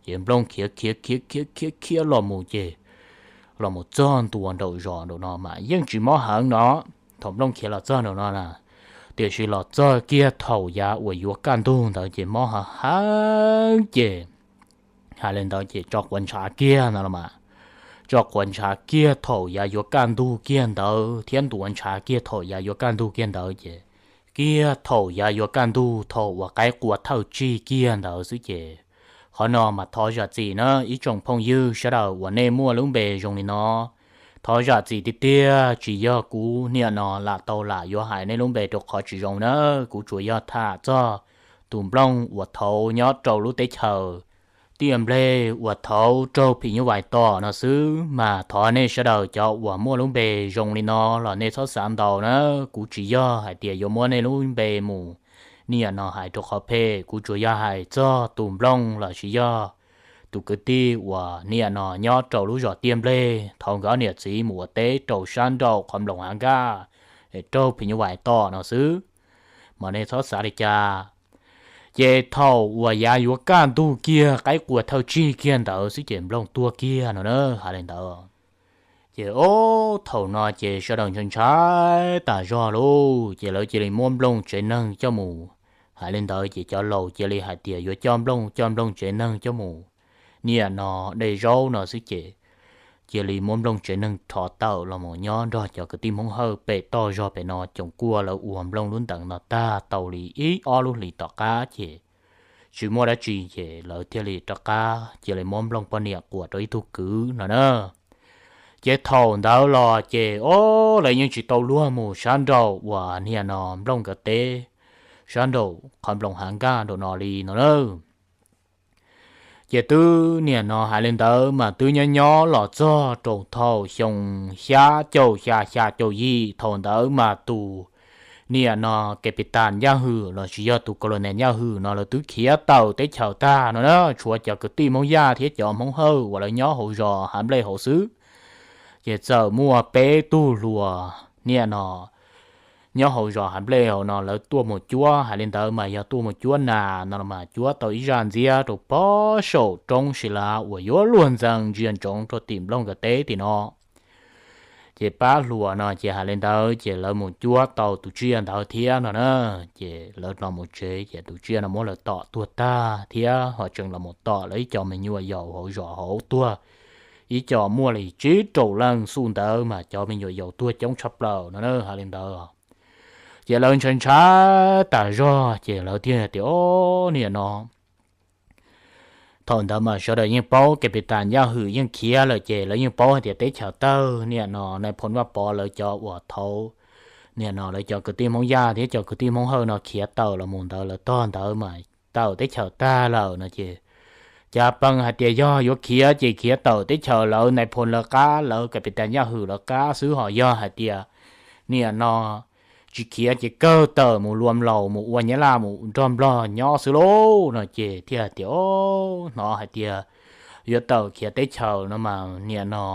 Ces Nplooj khiav khiav khiav khiav khiav khiav los mus ces los mus txog ntua nraum zos nraum no mas yeej tsis mob heev no. Thaum Nplooj khiav los txog nraum no na, tiam sis los txog kiag thaum yav uas yuav kaj ntug ntawd ces mob heev heev ces hais li ntawd ces tso quav ntshav kiag no los mas, tso quav ntshav kiag thaum yav yuav kaj ntug kiag ntawd thiab ntuav ntshav kiag thaum yav yuav kaj ntug kiag ntawd ces kiag thaum yav yuav kaj ntug thaum uas qaib qua thawj tsig kiag ntawd xwb ces qhov no mas thov zam txim na ib tsoom phooj ywg sawv daws uas nej muaj lub npe zoo li no. Thov zam txim tiag tiag, tsis yog kuv niam no lam tau lam yuav hais nej lub npe rau qhov tsis zoo na. Kuv tsuas yog tham txog tus Nplooj uas thaud nyob rau lub teb chaws tiaj nplej uas thaud raug phim nyuj vais tom no xwb, mas thov nej sawv daws cov uas muaj lub npe zoo li no los nej txhob xav ntau na. Kuv tsis yog hais tias yuav muab nej lub npe mus niam no hais rau qhov phem, kuv tsuas yog hais txog tus nplooj los sis yog tus kwv tij uas niam no nyob rau lub zos tiaj nplej thaud nkawd niam txiv mus ua teb rau sab nraum qhov nplooj hav nkaj es raug phim nyuj vais tom no xwb, mas nej txhob xav li cas. Ces thaum uas yav yuav kaj ntug kiag qaib qua thawj tsig kiag ntawd xwb ces nplooj tuag kiag no na, hais li ntawd. Ces ob thaum no ces sawv daws ntshai ntshai tas zog lauj, ces lawv cia li muab nplooj tsev neeg coj mus. Hais li ntawd ces cov laus cia li hais tias yuav coj nplooj, coj nplooj tsev neeg coj mus niam no de zaub no xwb ces cia li muab nplooj tsev neeg rho tawm los mus nyob nrog cov kwv tij Hmoob Hawj pem toj zog pem no. Coom kua lawv ua nplooj lub ntees no tag tau li ib ob lub hlis tom qab ces tsis muaj dab tsi ces lawv thiaj li rov qab cia li muab nplooj poj niam quas rau ib tug kwv no na. Ces thaum ntawd los ces ob lawv yeej tsis tau luag mus sab nraum uas niam no nplooj nkawd teb, sab nraum qhov nplooj hav nkaj nraum no li no na. Ces twb niam no hais li ntawd mas twb nyob nyob los txog rau thaum xyoo xya caum xya xya caum yim, thaum ntawd mas tus niam no Capitán Yaj Hwm los sis yog tus Colonel Yaj Hwm no lawv twb khiav tawm teb chaws tag no na, tshuav cov kwv tij Hmoob Yaj thiab cov Hmoob Hawj uas lawv nyob hauv zos hav nplej hauv xwb. Ces txawm muaj peb tug hluas niam no nyob hauv zos hav nplej hauv no lawv tuaj mus cuab, hais li ntawd mas yog tuaj mus cuab nas no mas cuab tau ib zaj ntxiab rau pob saum roob Sis Lav uas yuav luag ntxees ntsia ntsoov rau tim nplooj nkawd teb tim no. Ces pab hluas no ces hais li ntawd ces lawv mus cuab tau tus tsiaj ntawd thiab no na. Ces lawv los mus tsev ces tus tsiaj no muab lawv tom tuag tag thiab ho tseem los mus tom lawv ib co me nyuam yaus hauv zos hauv tuag ib co muaj li tsib rau leej xwb ntawd mas cov me nyuam yaus tuag coob tshaj plaws no na, hais li ntawd. Ces lawv ntshai ntshai tas zog ces lawv thiaj tias, Ob, niam no thaum ntawd mas sawv daws yeej paub Capitán Yaj Hwm yeej khiav lawm ces lawv yeej paub hais tias teb chaws tawg niam no Nais Phoo Vaj Pov lawv cov uas thaud niam no lawv cov kwv tij Hmoob Yaj thiab cov kwv tij Hmoob Hawj no khiav tawm los mus ntawd lawv tog ntawd mas tawm teb chaws tag lawm no ces cas pheej hais tias yog yuav khiav ces khiav tawm teb chaws lawv Nais Phoo lawv qab, lawv Capitán Yaj Hwm lawv qab xwb, ho yog hais tias niam no tsis khiav ces kawg tawm mus lua laus mus ua Nyab Laj mus nrog Nplog nyob xwb lauj no ces thiaj hais tias, Ob, hnov hais tias yuav tawm khiav teb chaws no mas niam no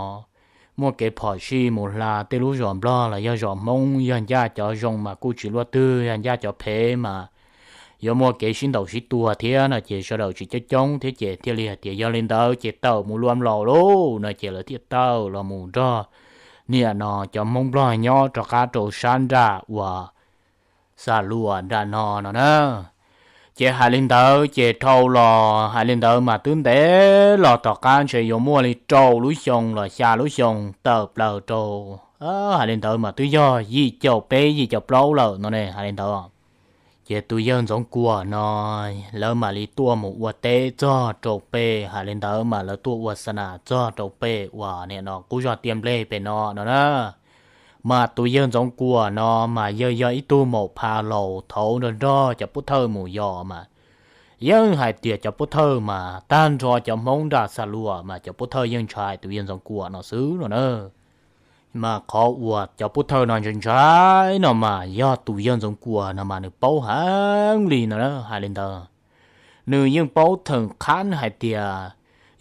muaj kev phom sij mus hla tej lub zos Nplog los yog zos Hmoob, yog ncaj cov zoo mas kuj tsis luaj twg, yog ncaj cov phem mas yuav muaj kev sib ntaus sib tua thiab no ces sawv daws tsis coob coob thiab ces thiaj li hais tias yog li ntawd ces tawm mus lua laus lauj no ces lawv thiaj tawm los mus nrog niam no cov Hmoob Nplog nyob rov qab rau sab nram uas Xa Luas nram no no na. Ces hais li ntawd ces dhau los hais li ntawd mas twb ntev los tom qab ntshe yuav muaj li rau lub xyoo los xya lub xyoo tawm plaws rau, hais li ntawd mas twb yog yim caum peb yim caum plaub lawm no ne, hais li ntawd. Ces tus yawg Ntxoov Kuam no lawv mam li tuaj mus ua teb txog rau pem, hais li ntawd mas lawv tuaj ua xa nas txog rau pem uas niam no qub zog tiaj nplej pem no no na. Mas tus yawg Ntxoov Kuam no mas yawg yog ib tug maum pha laus thaud nrog nrog cov pov thawj mus yos mas yeej hais tias cov pov thawj mas tag nrho cov Hmoob nram Xa Luas mas cov pov thawj yeej ntshai tus yawg Ntxoov Kuam no xwb no na. Mas qhov uas cov pov thawj no ntshai ntshai no mas yog tus yawg Ntxoov Kuam no mas nws paub heev li no na, hais li ntawd. Nws yeej paub theem qhab hais tias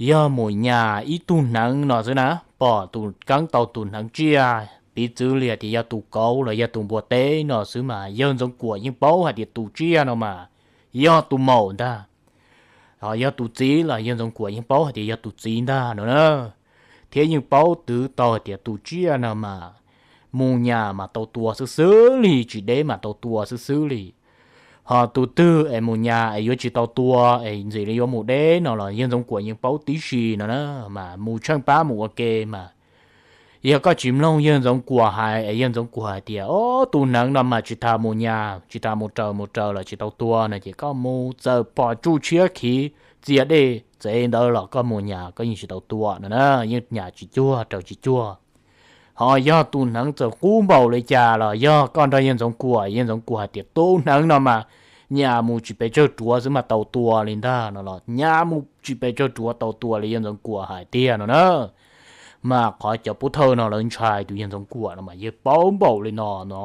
yog mus nyas ib tug hneev no xwb na, pom tus keeb tau tus hneev tsiaj, piv txwv li tias yog tus kauv los yog tus npua teb no xwb mas yawg Ntxoov Kuam yeej paub hais tias tus tsiaj no mas yog tus maum ntag. Ho yog tus txiv los yawg Ntxoov Kuam yeej paub hais tias yog tus txiv ntag no na. Thiab yeej paub twv tau hais tias tus tsiaj no mas mus nyas mas tau tua xwb xwb li, tsis deb mas tau tua xwb xwb li. Ho tus twg es mus nyas es yuav tsis tau tua es ntxim li yuav mus deb no los yawg Ntxoov Kuam yeej paub tib si no na. Mas mus tsheej pab mus ua ke mas yog koj tsis mloog yawg Ntxoov Kuam hais es yawg Ntxoov Kuam hais tias, Ob, tus hneev no mas tsis tas mus nyas, tsis tas mus raws, mus raws los tsis tau tua no ces koj mus txawm pom tsuj tshiab khiv txias dej txev ntawd los koj mus nyas koj yeej tsis tau tua no na, yeej nyas tsis cuag raws tsis cuag. Ho yog tus hneev txawm qub npaum li cas los yog koj nrog yawg Ntxoov Kuam, yawg Ntxoov Kuam hais tias tus hneev no mas nyas mus tsis pes tsawg ruav xwb mas tau tua li ntag no los nyas mus tsis pes tsawg ruav tau tua li yawg Ntxoov Kuam hais tiag no na. Mas qhov cov pov thawj no lawv ntshai tus yawg Ntxoov Kuam no mas yawg paub npaum li no no.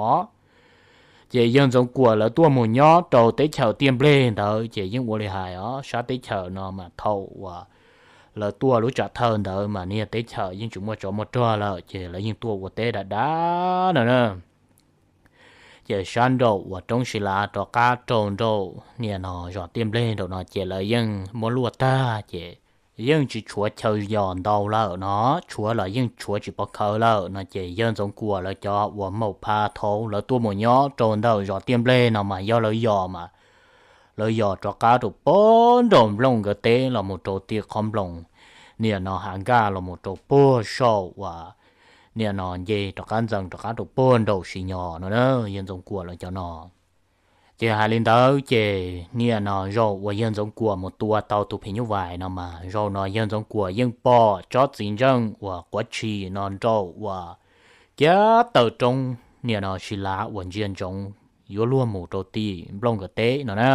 Ces yawg Ntxoov Kuam lawv tuaj mus nyob rau teb chaws Tiaj Nplej ntawd ces yeej ua li hais os, sab teb chaws no mas thaum uas lawv tuaj lub tsam thawj ntawd mas niag teb chaws yeej tsis muaj tsov muaj rog lawm ces lawv yeej tuaj ua teb dav dav no na. Ces sab nraum uas roob Siv Lav rov qab rau nraum niam no zos Tiaj Nplej nraum no ces lawv yeej muab luaj tag ces yeej tsis tshuav chaw yos ntau lawm no, tshuav los yeej tshuav tsis pov khawv lawm no ces yawg Ntxoov Kuam lawv cov uas maum pha thaud lawv tuaj mus nyob rau ntawm zos Tiaj Nplej no mas yog lawv yos mas lawv yos rov qab rau pem nraum nplooj nkawd teb los mus rau tim qhov nplooj niam no Hav Nkaj los mus rau puag saum uas niam no nce rov qab ntxees rov qab rau puag nraum Siv Nyos no na, yawg Ntxoov Kuam lawv cov no. Ces hais li ntawd ces niam no zaum uas yawg Ntxoov Kuam mus tua tau tus phim nyuj vais no mas zaum no yawg Ntxoov Kuam yeej pom tsob txiv ntseej uas quav tshis no nraum uas kiag taw roob niam no Siv Lav uas ntsia ntsoov yuav luag mus rau tim nplooj nkawd teb no na,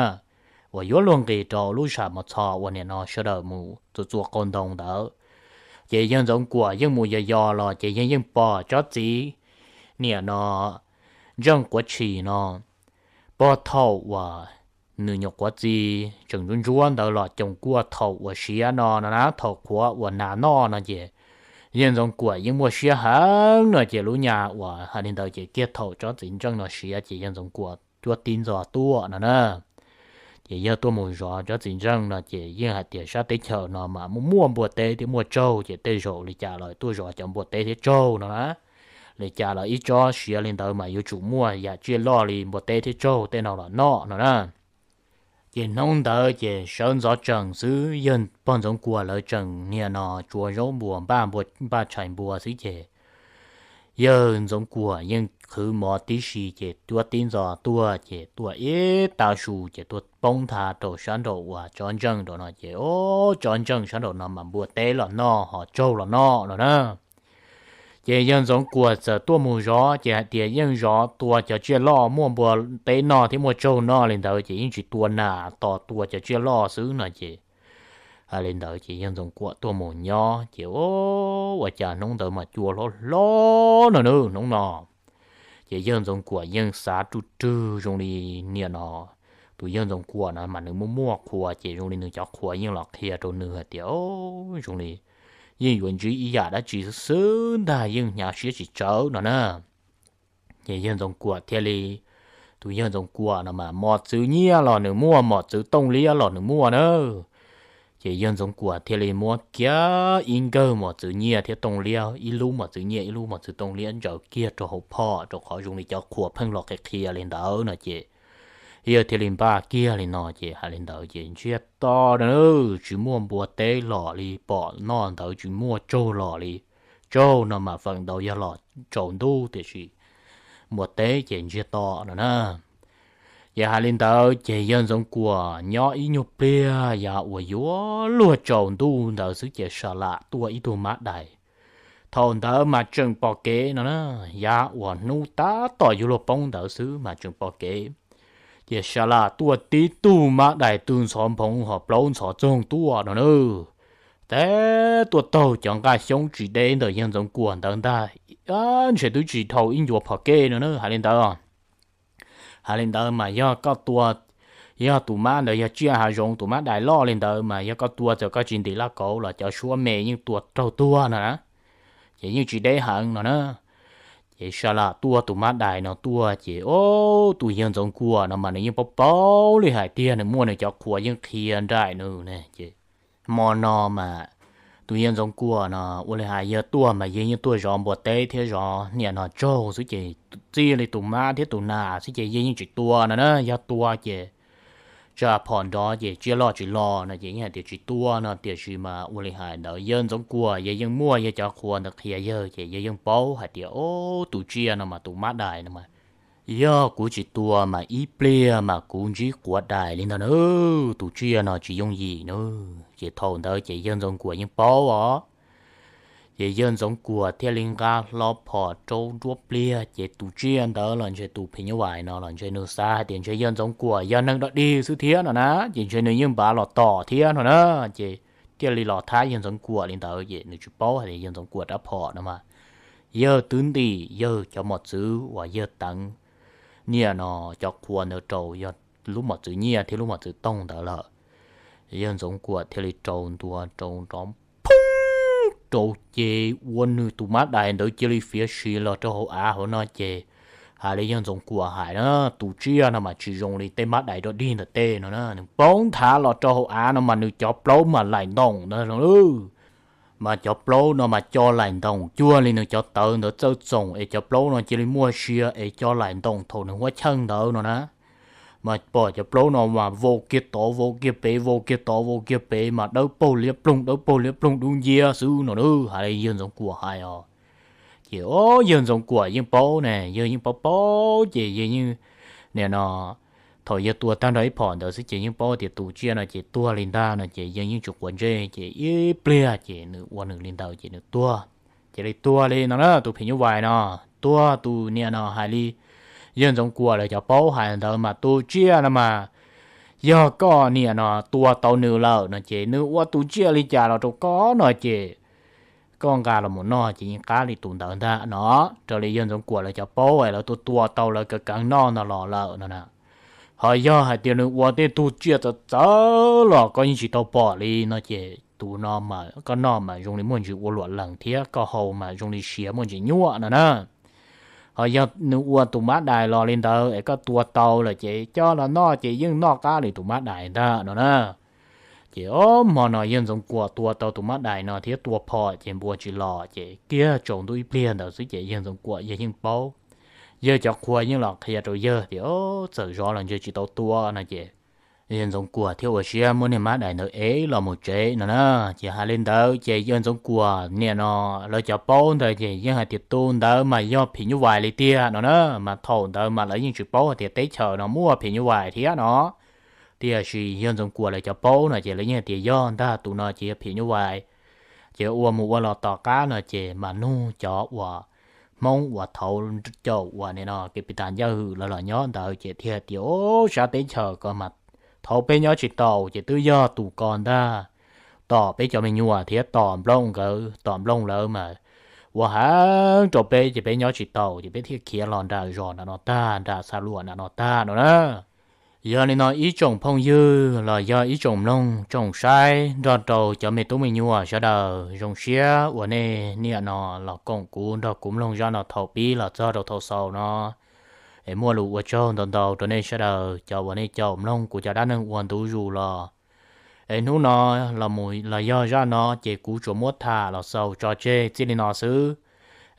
uas yuav luag nqis rau lub sam mos txhos uas niam no sawv daws mus txua txua qau ntoo ntawd. Ces yawg Ntxoov Kuam yeej mus yos yos los ces yawg yeej pom tsob txiv niam no ntseej quav tshis no, pog thaum uas nws nyuam qhuav txi tseem ntsuab ntsuab ntawd los coos kuaj thaum uas siav no no na, thaum qhuav uas nas noj no ces yawg Ntxoov Kuam yeej muaj siab heev no ces lub nyas uas hais li ntawd ces kiag thaum tsob txiv ntseej no siav ces yawg Ntxoov Kuam cuab tib ntxov tuaj no na. Ces yawg tuaj mus zov tsob txiv ntseej no ces yeej hais tias sab teb chaws no mas muaj muaj npua teb thiab muaj tsaug ces tej zaum li cas los tuaj zov cov npua teb thiab tsaug no na. Li cas los ib tsob siav li ntawd mas yuav tsum muaj yam tsiaj loj li npua teb thiab tsaug tej no los noj no na. Ces hnub ntawd ces sawv ntxov tsees xwb, yawg pog Ntxoov Kuam lawv tseem niam no tsuav zaub npua npaj npua npaj tshais npua xwb ces yawg Ntxoov Kuam yeej qhwv mov tib si ces cuab tib ntxov tuaj ces tuaj ib tav su ces tuaj poob nthav rau sab nraum uas tsob ntseej nraum no ces o, tsob ntseej sab nraum no mas npua teb los noj ho tsaug los noj no na. Ces yawg Ntxoov Kuam txawm tuaj mus zov ces hais tias yeej zov tua cov tsiaj loj muaj npua teb noj thiab muaj tsaug noj li ntawd ces yeej tsis tua nas, tos tua cov tsiaj loj xwb no ces hais li ntawd ces yawg Ntxoov Kuam tuaj mus nyob ces o, ua cas hnub ntawd mas cua hlob hlob no na hnub no. Ces yawg Ntxoov Kuam yeej xav ruj rwg zoo li niam no, tus yawg Ntxoov Kuam no mas nws muaj muaj qhua ces zoo li nws cov qhua yeej los qhia rau nws hais tias o, zoo li yeej yuav ntsib ib yam dab tsi xwb ntag, yeej hnyav siab tsis tsawv no na. Ces yawg Ntxoov Kuam thiaj li, tus yawg Ntxoov Kuam no mas mos txwv nyiaj los nws muaj, mos txwv tooj liab los nws muaj na. Ces yawg Ntxoov Kuam thiaj li muab kiag ib nkawg mos txwv nyiaj thiab tooj liab, ib lub mos txwv nyiaj ib lub mos txwv tooj liab ntsaws kiag rau hauv phom, rau qhov zoo li cov qhua pheej los qhia qhia li ntawd no ces yawg thiaj li npaj kiag li no ces hais li ntawd ces ntsiag to na, tsis muaj npua teb los li, pom noj ntawd tsis muaj tsaug los li. Tsaug no mas feem ntau yog los tsaus ntuj tiam sis npua teb ces ntsiag to no na. Ces hais li ntawd ces yawg Ntxoov Kuam nyob ib nyuag pliag yav uas yuav luag tsaus ntuj ntawd xwb ces sa lam tuaj ib tug mab dais. Thaum ntawd mas tseem pom kev no na, yav uas hnub tab tom yuav luag poob ntawd xwb mas tseem pom kev. Ces sa lam tuaj tib tug mab dais tw ntxhov nphoov ho plaub ntxhov txoog tuaj no na. Tab tuaj taug cov nqaj xyoob tsis deb ntawm yawg Ntxoov Kuam ntawd ntag, ntshe twb tsis dhau ib ncuav phom kej no na, hais li ntawd. Hais li ntawd mas yog koj tua, yog tus mab ntawd yog tsiaj hav zoov, tus mab dais loj li ntawd mas yog koj tua txawm koj tsis ntim laj kauv los cov suab me yeej tua raug tuag no na. Ces yeej tsis deb heev no na. Ces sa lam tuaj tus mab dais no tuaj ces o, tus yawg Ntxoov Kuam no mas nws yeej paub paub li hais tiag, nws muaj nws cov qhua yeej qhia nraim nws ne ces hmo no mas tus yawg Ntxoov Kuam no ua li hais yawg tuaj mas yawg yeej tuaj zov npua teb thiab zov niam no tsaug xwb ces txij li tus mab thiab tus nas xwb ces yawg yeej tsis tua no na. Yog tua ces tsam phom nrov ces tsiaj loj tsis los no ces yeej hais tias tsis tua no, tiam sis mas ua li hais ntawd yawg Ntxoov Kuam yawg yeej muaj yawg cov qhua ntawd qhia yawg ces yawg yeej paub hais tias o, tus tsiaj no mas tus mab dais no mas yog kuv tsis tua mas ib pliag mas kuv ntsib quav dais li ntag na, tus tsiaj no tsis yooj yim na. Ces thaum ntawd ces yawg Ntxoov Kuam yeej paub os. Ces yawg Ntxoov Kuam thiaj li nqa hlo phom rau nruab pliag, ces tus tsiaj ntawd los ntshe tus phim nyuj vais no los ntshe nws xav hais tias ntshe yawg Ntxoov Kuam yog neeg dog dig xwb thiab no na, ces ntshe nws yeej npav los tom thiab no na. Ces thiaj li los thab yawg Ntxoov Kuam li ntawd, ces nws tsis paub hais tias yawg Ntxoov Kuam rab phom no mas yawg twb ntim yawg cov mos txwv uas yawg teev niaj no cov qhua ntawd rau, yog lub mos txwv nyiaj thiab lub mos txwv tooj ntawd lawm. Yawg Ntxoov Kuam thiaj li rau ntua rau nrov phoob rau, ces ua nws tus mab dais ntawd cia li fiav si los rau hauv av hauv no. Ces hais li yawg Ntxoov Kuam hais na, tus tsiaj no mas tsis zoo li tej mab dais dog dig ntawm tej no na, nws poob nthav los rau hauv av no mas nws cov plaub mas laim ntoos ntag. Mas cov plaub no mas co laim ntoos cuag li nws cov tawv ntawd txawj txoom, es cov plaub no cia li muaj sia es co laim ntoos thaum nws huab cheej ntawd no na. Mas pom cov plaub no mas vau kiag tod vau kiag pem, vau kiag tod vau kiag pem, mas dawb paug liab ploog dawb paug liab ploog dub nciab xwb no na, hais li yawg Ntxoov Kuam hais os. Ces o, yawg Ntxoov Kuam yeej paub ne, yawg yeej paub paub, ces yawg yeej, nim no, thaum yawg tua tag nrho ib phom ntawd xwb ces yeej paub tias tus tsiaj no ces tuag li ntag no, ces yawg yeej tsis quav ntsej, ces ib pliag ces nws ua nws li ntawd ces nws tuag. Cia li tuag li no na, tus phim nyuj vais no tuag, tus niam no hais li yawg Ntxoov Kuam lawv cov paub hais ntawd mas tus tsiaj no mas yog koj niam no tua tau nws lawm no ces nws ua tus tsiaj li cas los rau koj no ces koj nqa los mus noj ces yeej qab li tus ntawd ntag no. Raws li yawg Ntxoov Kuam lawv cov paub es lawv tua tua tau lawv kav kav noj no los lawm no na. Ho yog hais tias nws ua tej tug tsiaj txawv txawv los koj yeej tsis tau pom li no ces tus no mas koj noj mas zoo li muaj ntsis ua luam lees thiab koj haus mas zoo li siav muaj ntsis nyuaj no na. Ho yog nws ua tus mab dais los li ntawd es koj tua tau lawm ces coj los noj ces yeej noj qab li tus mab dais ntag no na. Ces o, hmo no yawg Ntxoov Kuam tua tau tus mab dais no thiab tua phom ces npua tsis los, ces kiag tsaus ntuj ib pliag ntawd xwb ces yawg Ntxoov Kuam yawg yeej paub. Yawg cov qhua yeej los qhia rau yawg tias o, txawm zov los ntshe tsis tau tua no ces yawg Ntxoov Kuam thiaj ua siab muab niag mab dais ntawd ev los mus tsev no na. Ces hais li ntawd ces yawg Ntxoov Kuam niam no lawv cov paub ntawd ces yeej hais tias tus ntawd mas yog phim nyuj vais li tiag no na, mas thaum ntawd mas lawv yeej tsis paub hais tias teb chaws no muaj phim nyuj vais thiab no. Tiam sis yawg Ntxoov Kuam lawv cov paub no ces lawv yeej hais tias yog ntag, tus no ces yog phim nyuj vais. Ces ua mus ua los tom qab no ces mas nug cov uas Hmoob uas thaud caum uas nim no kev pi tas ncaj hwm lawv los nyob ntawd ces thiaj tias o, sab teb chaws ko mas thaud peb nyob tsis taus ces twb yog tus ko ntag tom peb cov me nyuam thiab tom Nplooj nkawd, tom Nplooj lawv mas ua heev rau peb ces peb nyob tsis taus ces peb thiaj khiav los nram zos nram no tag, nram Xa Luam nram no tag no na. Yog li no ib tsoom phooj ywg los yog ib tsoom mloog tsoom saib nrog rau cov me tub me nyuam sawv daws, zoo siab uas nej niam no los koom kuv nrog kuv mloog zaj no thaum pib los txog rau thaum xaus no. Es muaj lus ua tsaug ntau ntau rau nej sawv daws cov uas nej caum mloog kuv cov dab neeg ua ntu zus los. Es hnub no los mus los yog zaj no ces kuv tsuas muab tham los xaus tso tseg txij li no xwb.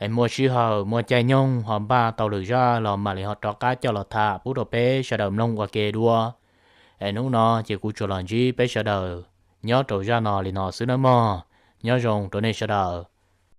Es muaj sij hawm muaj caij nyoog ho npaj tau lwm zaj los mam li ho rov qab coj los tham pub rau peb sawv daws mloog ua ke dua. Es hnub no ces kuv tsuas los ntsib peb sawv daws nyob rau zaj no li no xwb nawb mog. Nyob zoo rau nej sawv daws.